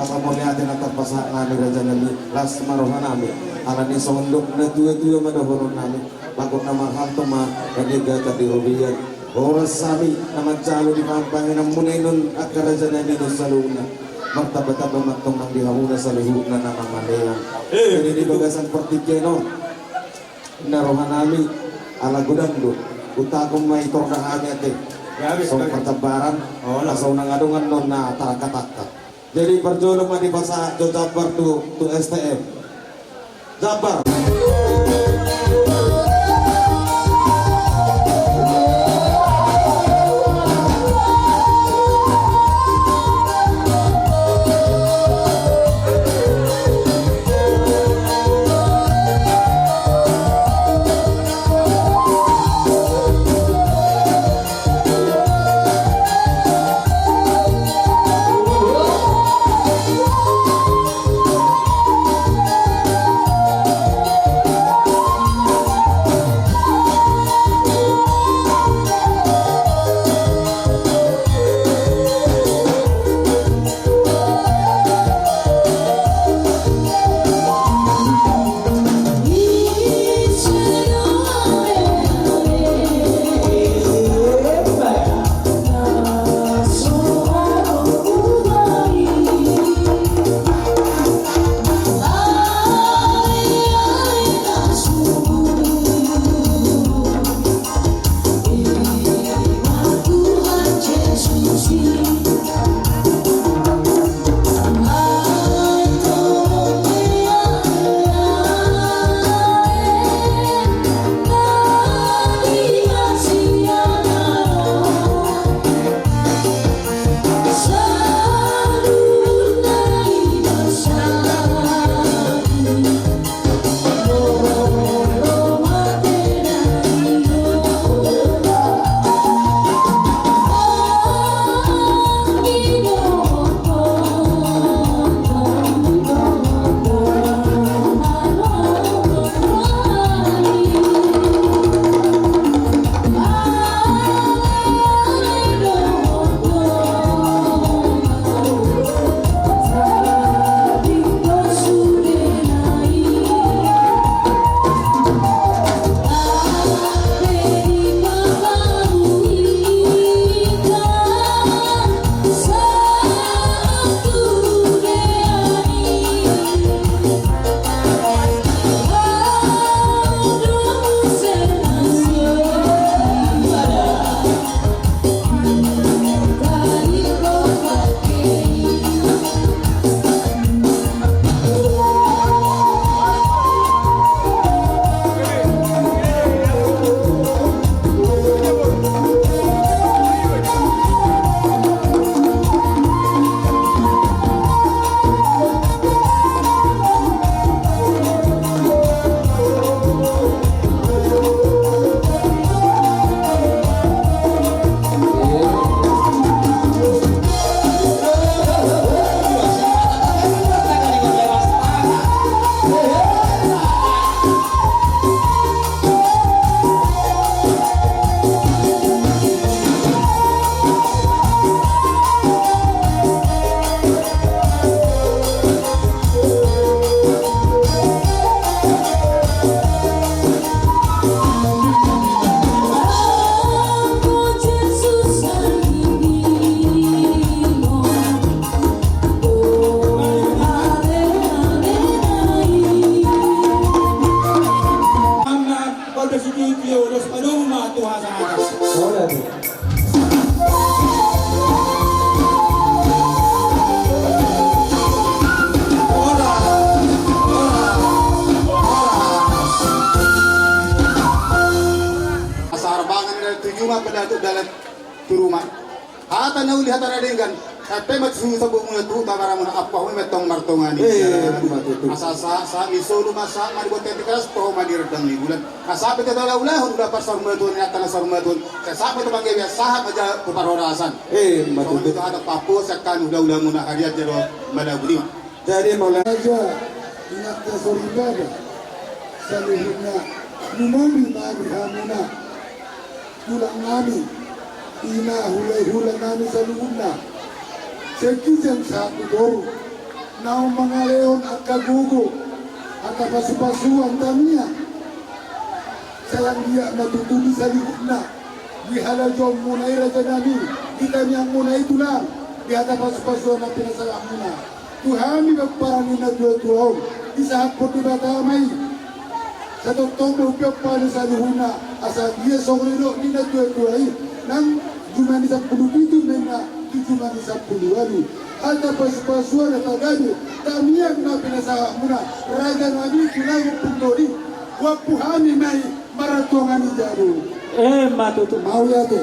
hata mauliate na tarpasahat nami, raja nami, las ma roha nami. Alani songon dok na tua-tua ma dohonon nami, bagot na marhalto ma na niagatan di robean. Horas hami na manjalo di pambahenan muna i non angka raja nami, non saluhutna. Martamba-tamba ma antong nang di hamuna saluhutna na mamalean. Eh, jadi di bagasan partingkian on, na roha nami ala godang do, utahon ma i tor da hami ate. Ya, habis, songon habis. Partambaran, oh, lah. Asa unang adong annon na tarangkat-angkat. Jadi parjolo ma dipasahat jo jambar tu, tu S T M. Jambar. Asa arbangan na tuju ma pala tu dalan tu rumah. Hata na uli, hata na denggan. Hape ma tu sabumuna tu tabaramuna, ampahomuna ma antong martonga ni jabu. Asa sahat, sahat ni solu ma, sahat ma di bontean ni Tigaras, toho ma di randang ni bulan. Asa pe tu hata ulaon, ulaon parsaurmatuaon, hata na saurmatuaon. Sahat ma tu panggabean, sahat ma jala tu parhorasan. Ima tutu. Songon i tu hata pambahenan hula-hulamuna, harian jala madabu, ima. Jadi mauliate. Raja, inanta soripada, saluhutna, lumobi ma di hamuna, tulang nami, ina hula-hula nami saluhutna, sian ginjang sahat tu toru, naung mangalehon angka gogo, angka pasu-pasuan, tangiang, sai anggiat ma tutu di saluhutna, di halajoanmuna i raja nami, di tangiangmuna i tulang, di hata pasu-pasuan na pinasahatmuna tu hami pomparan ni natua-tua on, disahathon Debata ma i. Sai tongtong ma umpeoppa ni saluhutna, asa anggiat songon nidok ni natua-tua i, nang jumadi sampulu pitu ninna tu jumadi sampulu ualu. Hata pasu-pasuan na pagabe, tangiang na pinasahatmuna, raja nami, tulang, ompung doli, huampu hami ma i martonga ni jabu. Ima tutu. Mauliate.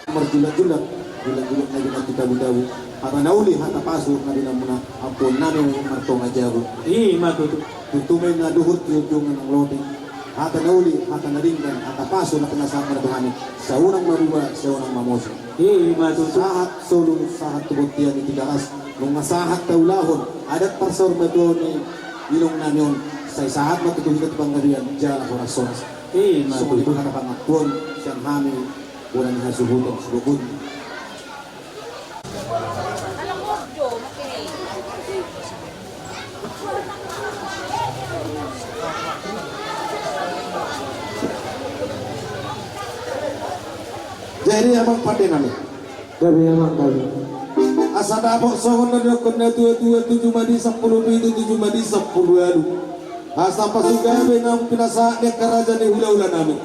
Marjulak-julak, julak-julak na binahen tu tabu-tabu. Hata na uli, hata pasu na binahen muna, ampuon nami martonga jabu. Ima tutu. Tutu ma i na dohot di ujung nang lote. Hata na uli, hata na denggan, hata pasu na pinasahat muna tu hami. Sai unang mabuba, sai unang mamose. Ima tutu. Sahat solu, sahat tu bontean ni Tigaras. Nunga sahat taulahon adat parsaurmatuaon ni inong nami on, sai sahat ma tutu hita tu panggabean jala horas-horas. Ima tutu. Songon i ma hata pangampuon sian hami, bona ni hasuhuton Sibolga. Jadi amang pande nami. Gabe amang, gabe. Asa dapot songon na nidokkon natua-tua tu jumadi sampulu pitu tu jumadi sampulu ualu. Asa pasu gabe naung pinasahat ni angka raja ni hula-hula nami.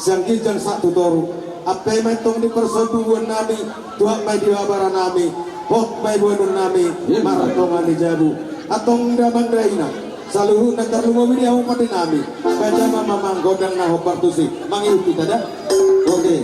Sian ginjang sahat tu toru. Ampe ma i antong di parsabubuan nami, tuat ma i di habara nami, hot ma i boanon nami, martonga ni jabu. Antong damang dainang, saluhutna tarlumobi di hamu pande nami. Bahen damang ma gondang na hombar tusi. Mangihut hita da. Oke.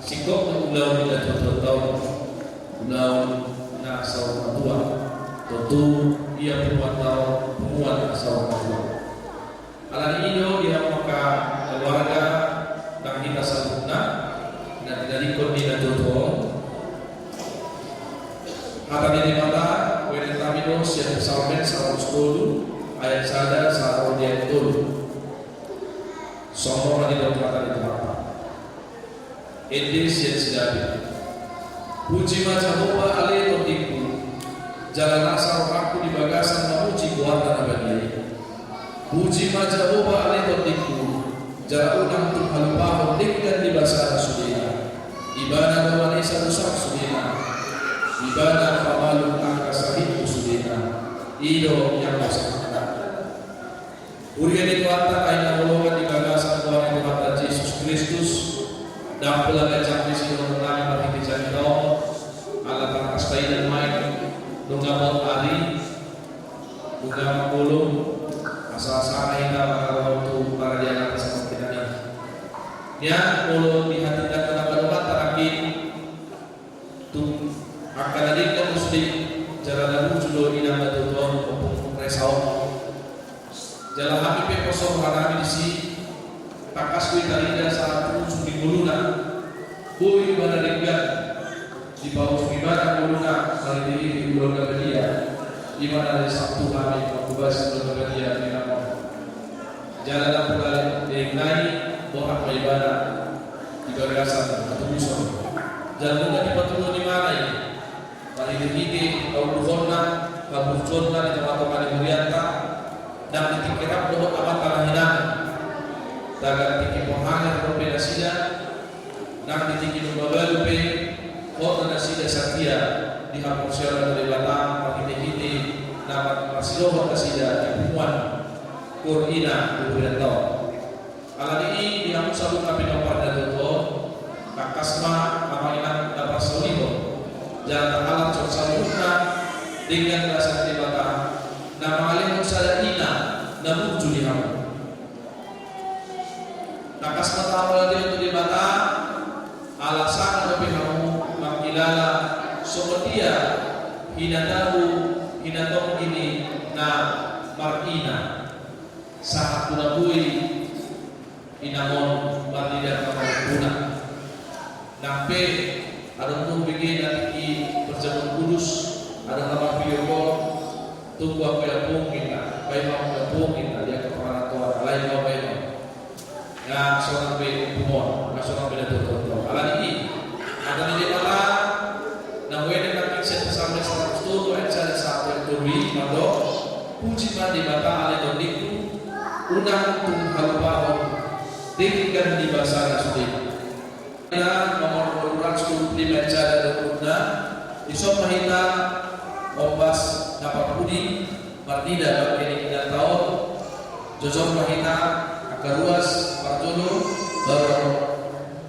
Singkop do ulaon ni natuatuanta on, ulaon na saur matua. Tontu ia punguanta on punguan na saur matua. Alani i do di hamu angka keluarga nang hita saluhutna na tinadingkon ni natuatua on, hata ni Debata huendehon hami do sian Psalmen saratus tolu ayat sada sahat ro di ayat tolu. Songon on ma didok hata ni Tuhanta. Ende sian si Daud. Puji ma Jahowa ale tondingku, jala rasa rohangku di bagasan mamuji goarna na badia i. Puji ma Jahowa ale tondingku, jala unang tung halupahon denggan ni basana sudena. Ibana do manesa dosa sudena. Ibana pamalum angka sahithu sudena. I do yang dosa. Huria ni Tuhanta na hinaholongan di bagasan goar ni Tuhanta Jesus Kristus, ndang pola ganjang disi dohonon nami marhite jamita on, ala tangkas taida ma i, nunga bot ari, nunga mangolom, asa sanga hita manghaholongi tu paradiana na sahat hita i. Nian molo dihatindangkon angka dongan tarakin, tung angka na denggan do sude, jala na burju do inang na tuatua on, ompung Resa on. Jala hami pe poso roha nami disi, tangkas do tarida sahat tu ujung ni ngoluna. Boi ibana denggan, dipaujung ibana ngoluna marhitehite ulaon na badia. Ibana na disangap Tuhan i, mangkobasi ulaon na badia di inang on. Jala ndang pola leleng nai, borhat ma ibana di bagasan hatobuson. Jala nunga dipatuduhon ibana i marhitehite haunduhonna, haburjuonna di tongatonga ni hurianta. Ndang di tingki rap dohot amanta na hinahan, tagan tingki porhanger dope nasida. Ndang di tingki na mabalu pe, hot do nasida satia di haporseaonna tu Debata marhitehite na marsidohot nasida di punguan hurianta on. Alani i di hamu saluhut na pinompar ni natuatua on, tangkas ma amang inang na parsaulihon, jala tahalashon saluhutna denggan basa ni Debata na mangalehon sada ina na burju di hamu. Tangkas ma tahaholangkon tu Debata, ala sanga dope hamu mangkilala songon dia hinatahu hinatonggi ni na marina. Sahat tu na boi inang on marnida mangalimbuna. Nang pe adong do hubege na tingki parjamuan kudus, adong na marvideo call, tunggu aku ya pung inna, baen ma aku ya pung inna, dia ke pangarantoan, alai ma baen ma. Nga sonang be ompung on, nga sonang be natuatua on. Alani i, hata ni Debata na huendehon nangkin sian Psalmen saratus tolu ayat sada sahat tu ayat tolu i mandok, puji ma Debata ale tondingku, unang tung halupahon denggan ni basana sude. Ina nomor dua ratus dua puluh lima, sada dohot na, dison ma hita ombas na parpudi marnida bangke ni inanta on. Jojor ma hita angka ruas parjolo, baru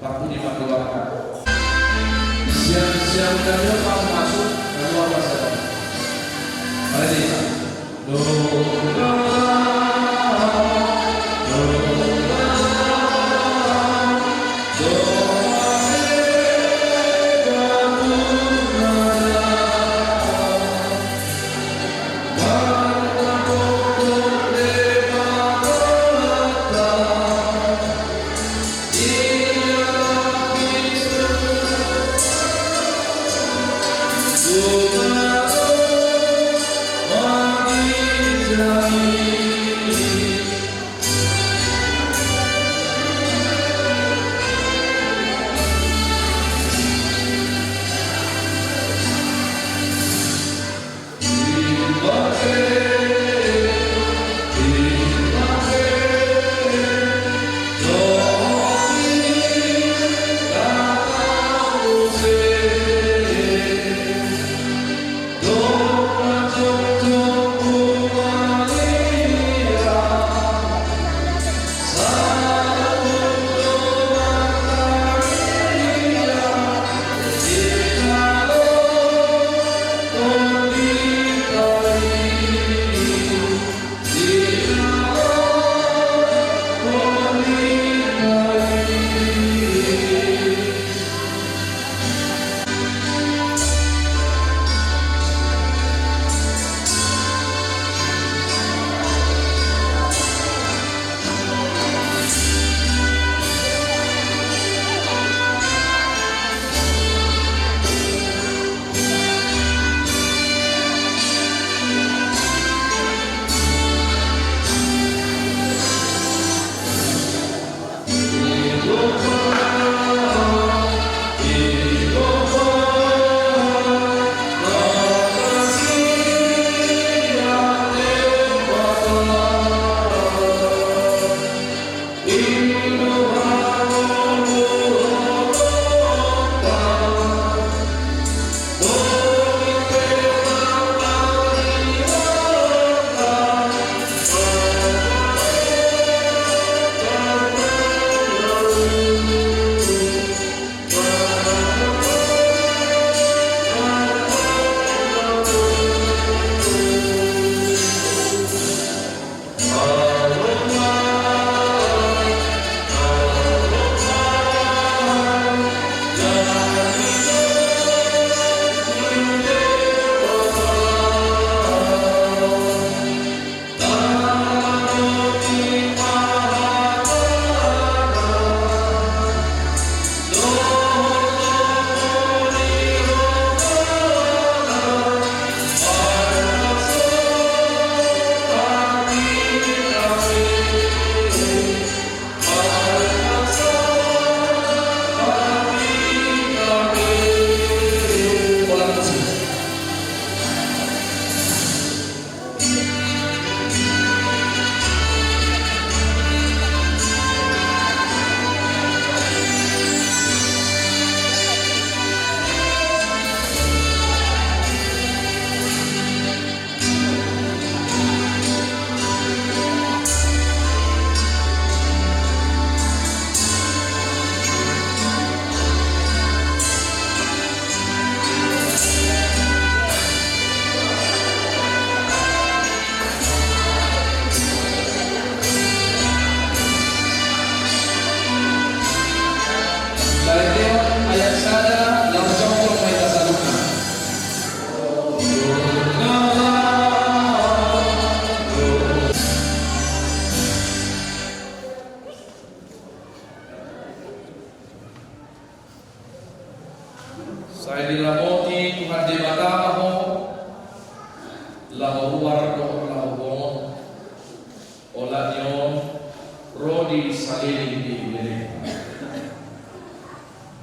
parpudi markeluarga. Siap-siap dan masuk keluar masa. Mari kita. Sai diramoti Tuhan Debata ma ho, laho ruar dohot laho bongot, olat ni on ro di saleleng ni lelengna.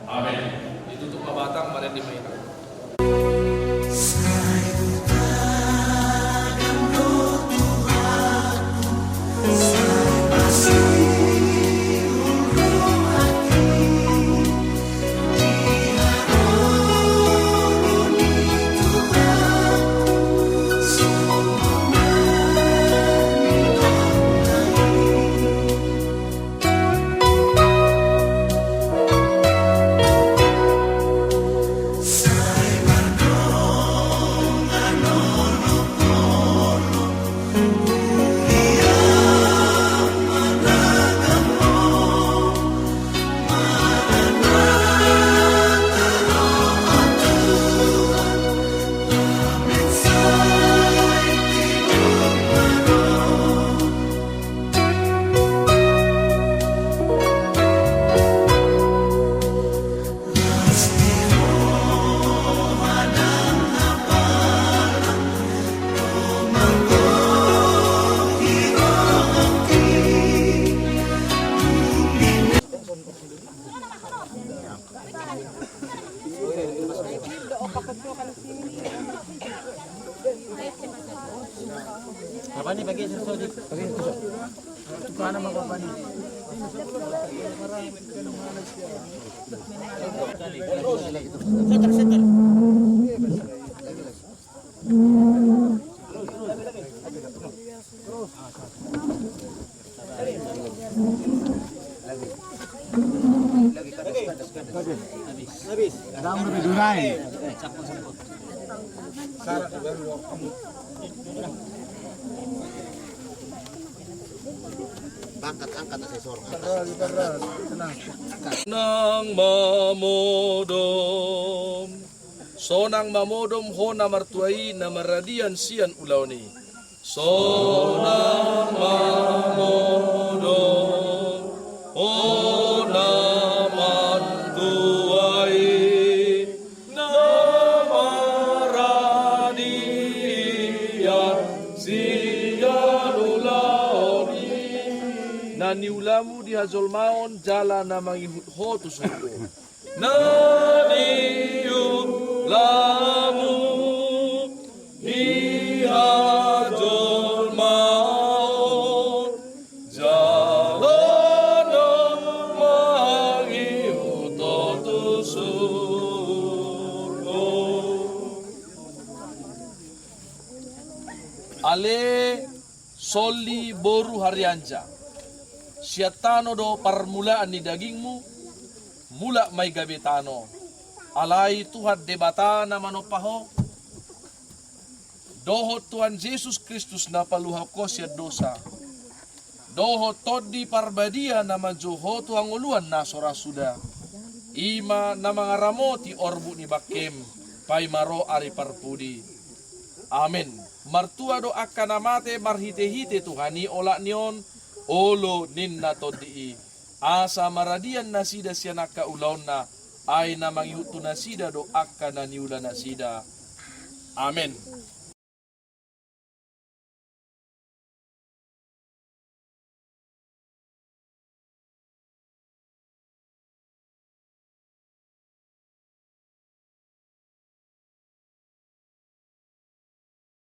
Amen. Ditutup ma batang, marende ma inang. Angkat, angkat asesor. Angkat. Nang mamodom. Sonang mamodom ho na martua i na maradian sian ulaon i. Sonang mamodom ho na martua i na maradian sian ulaon i. Na niulamu di hajolmaon jala na mangihut ho tu surgo. Na niulamu di hajolmaon jala na mangihut ho tu surgo. Ale Solli boru Harianja, sian tano do parmulaan ni dagingmu, mulak ma i gabe tano. Alai Tuhan Debata na manompa ho, dohot Tuhan Jesus Kristus na paluahon ho sian dosa, dohot Tondi Parbadia na manjou ho tu hangoluan na so ra suda, i ma na mangaramoti orbuk ni bangkem paima ro ari parpudi. Amen. Martua do angka na mate marhitehite Tuhan i olat ni on, olo ninna Tondi i. Asa maradian nasida sian angka ulaonna, ai na mangihut tu nasida do angka na niula nasida. Amen.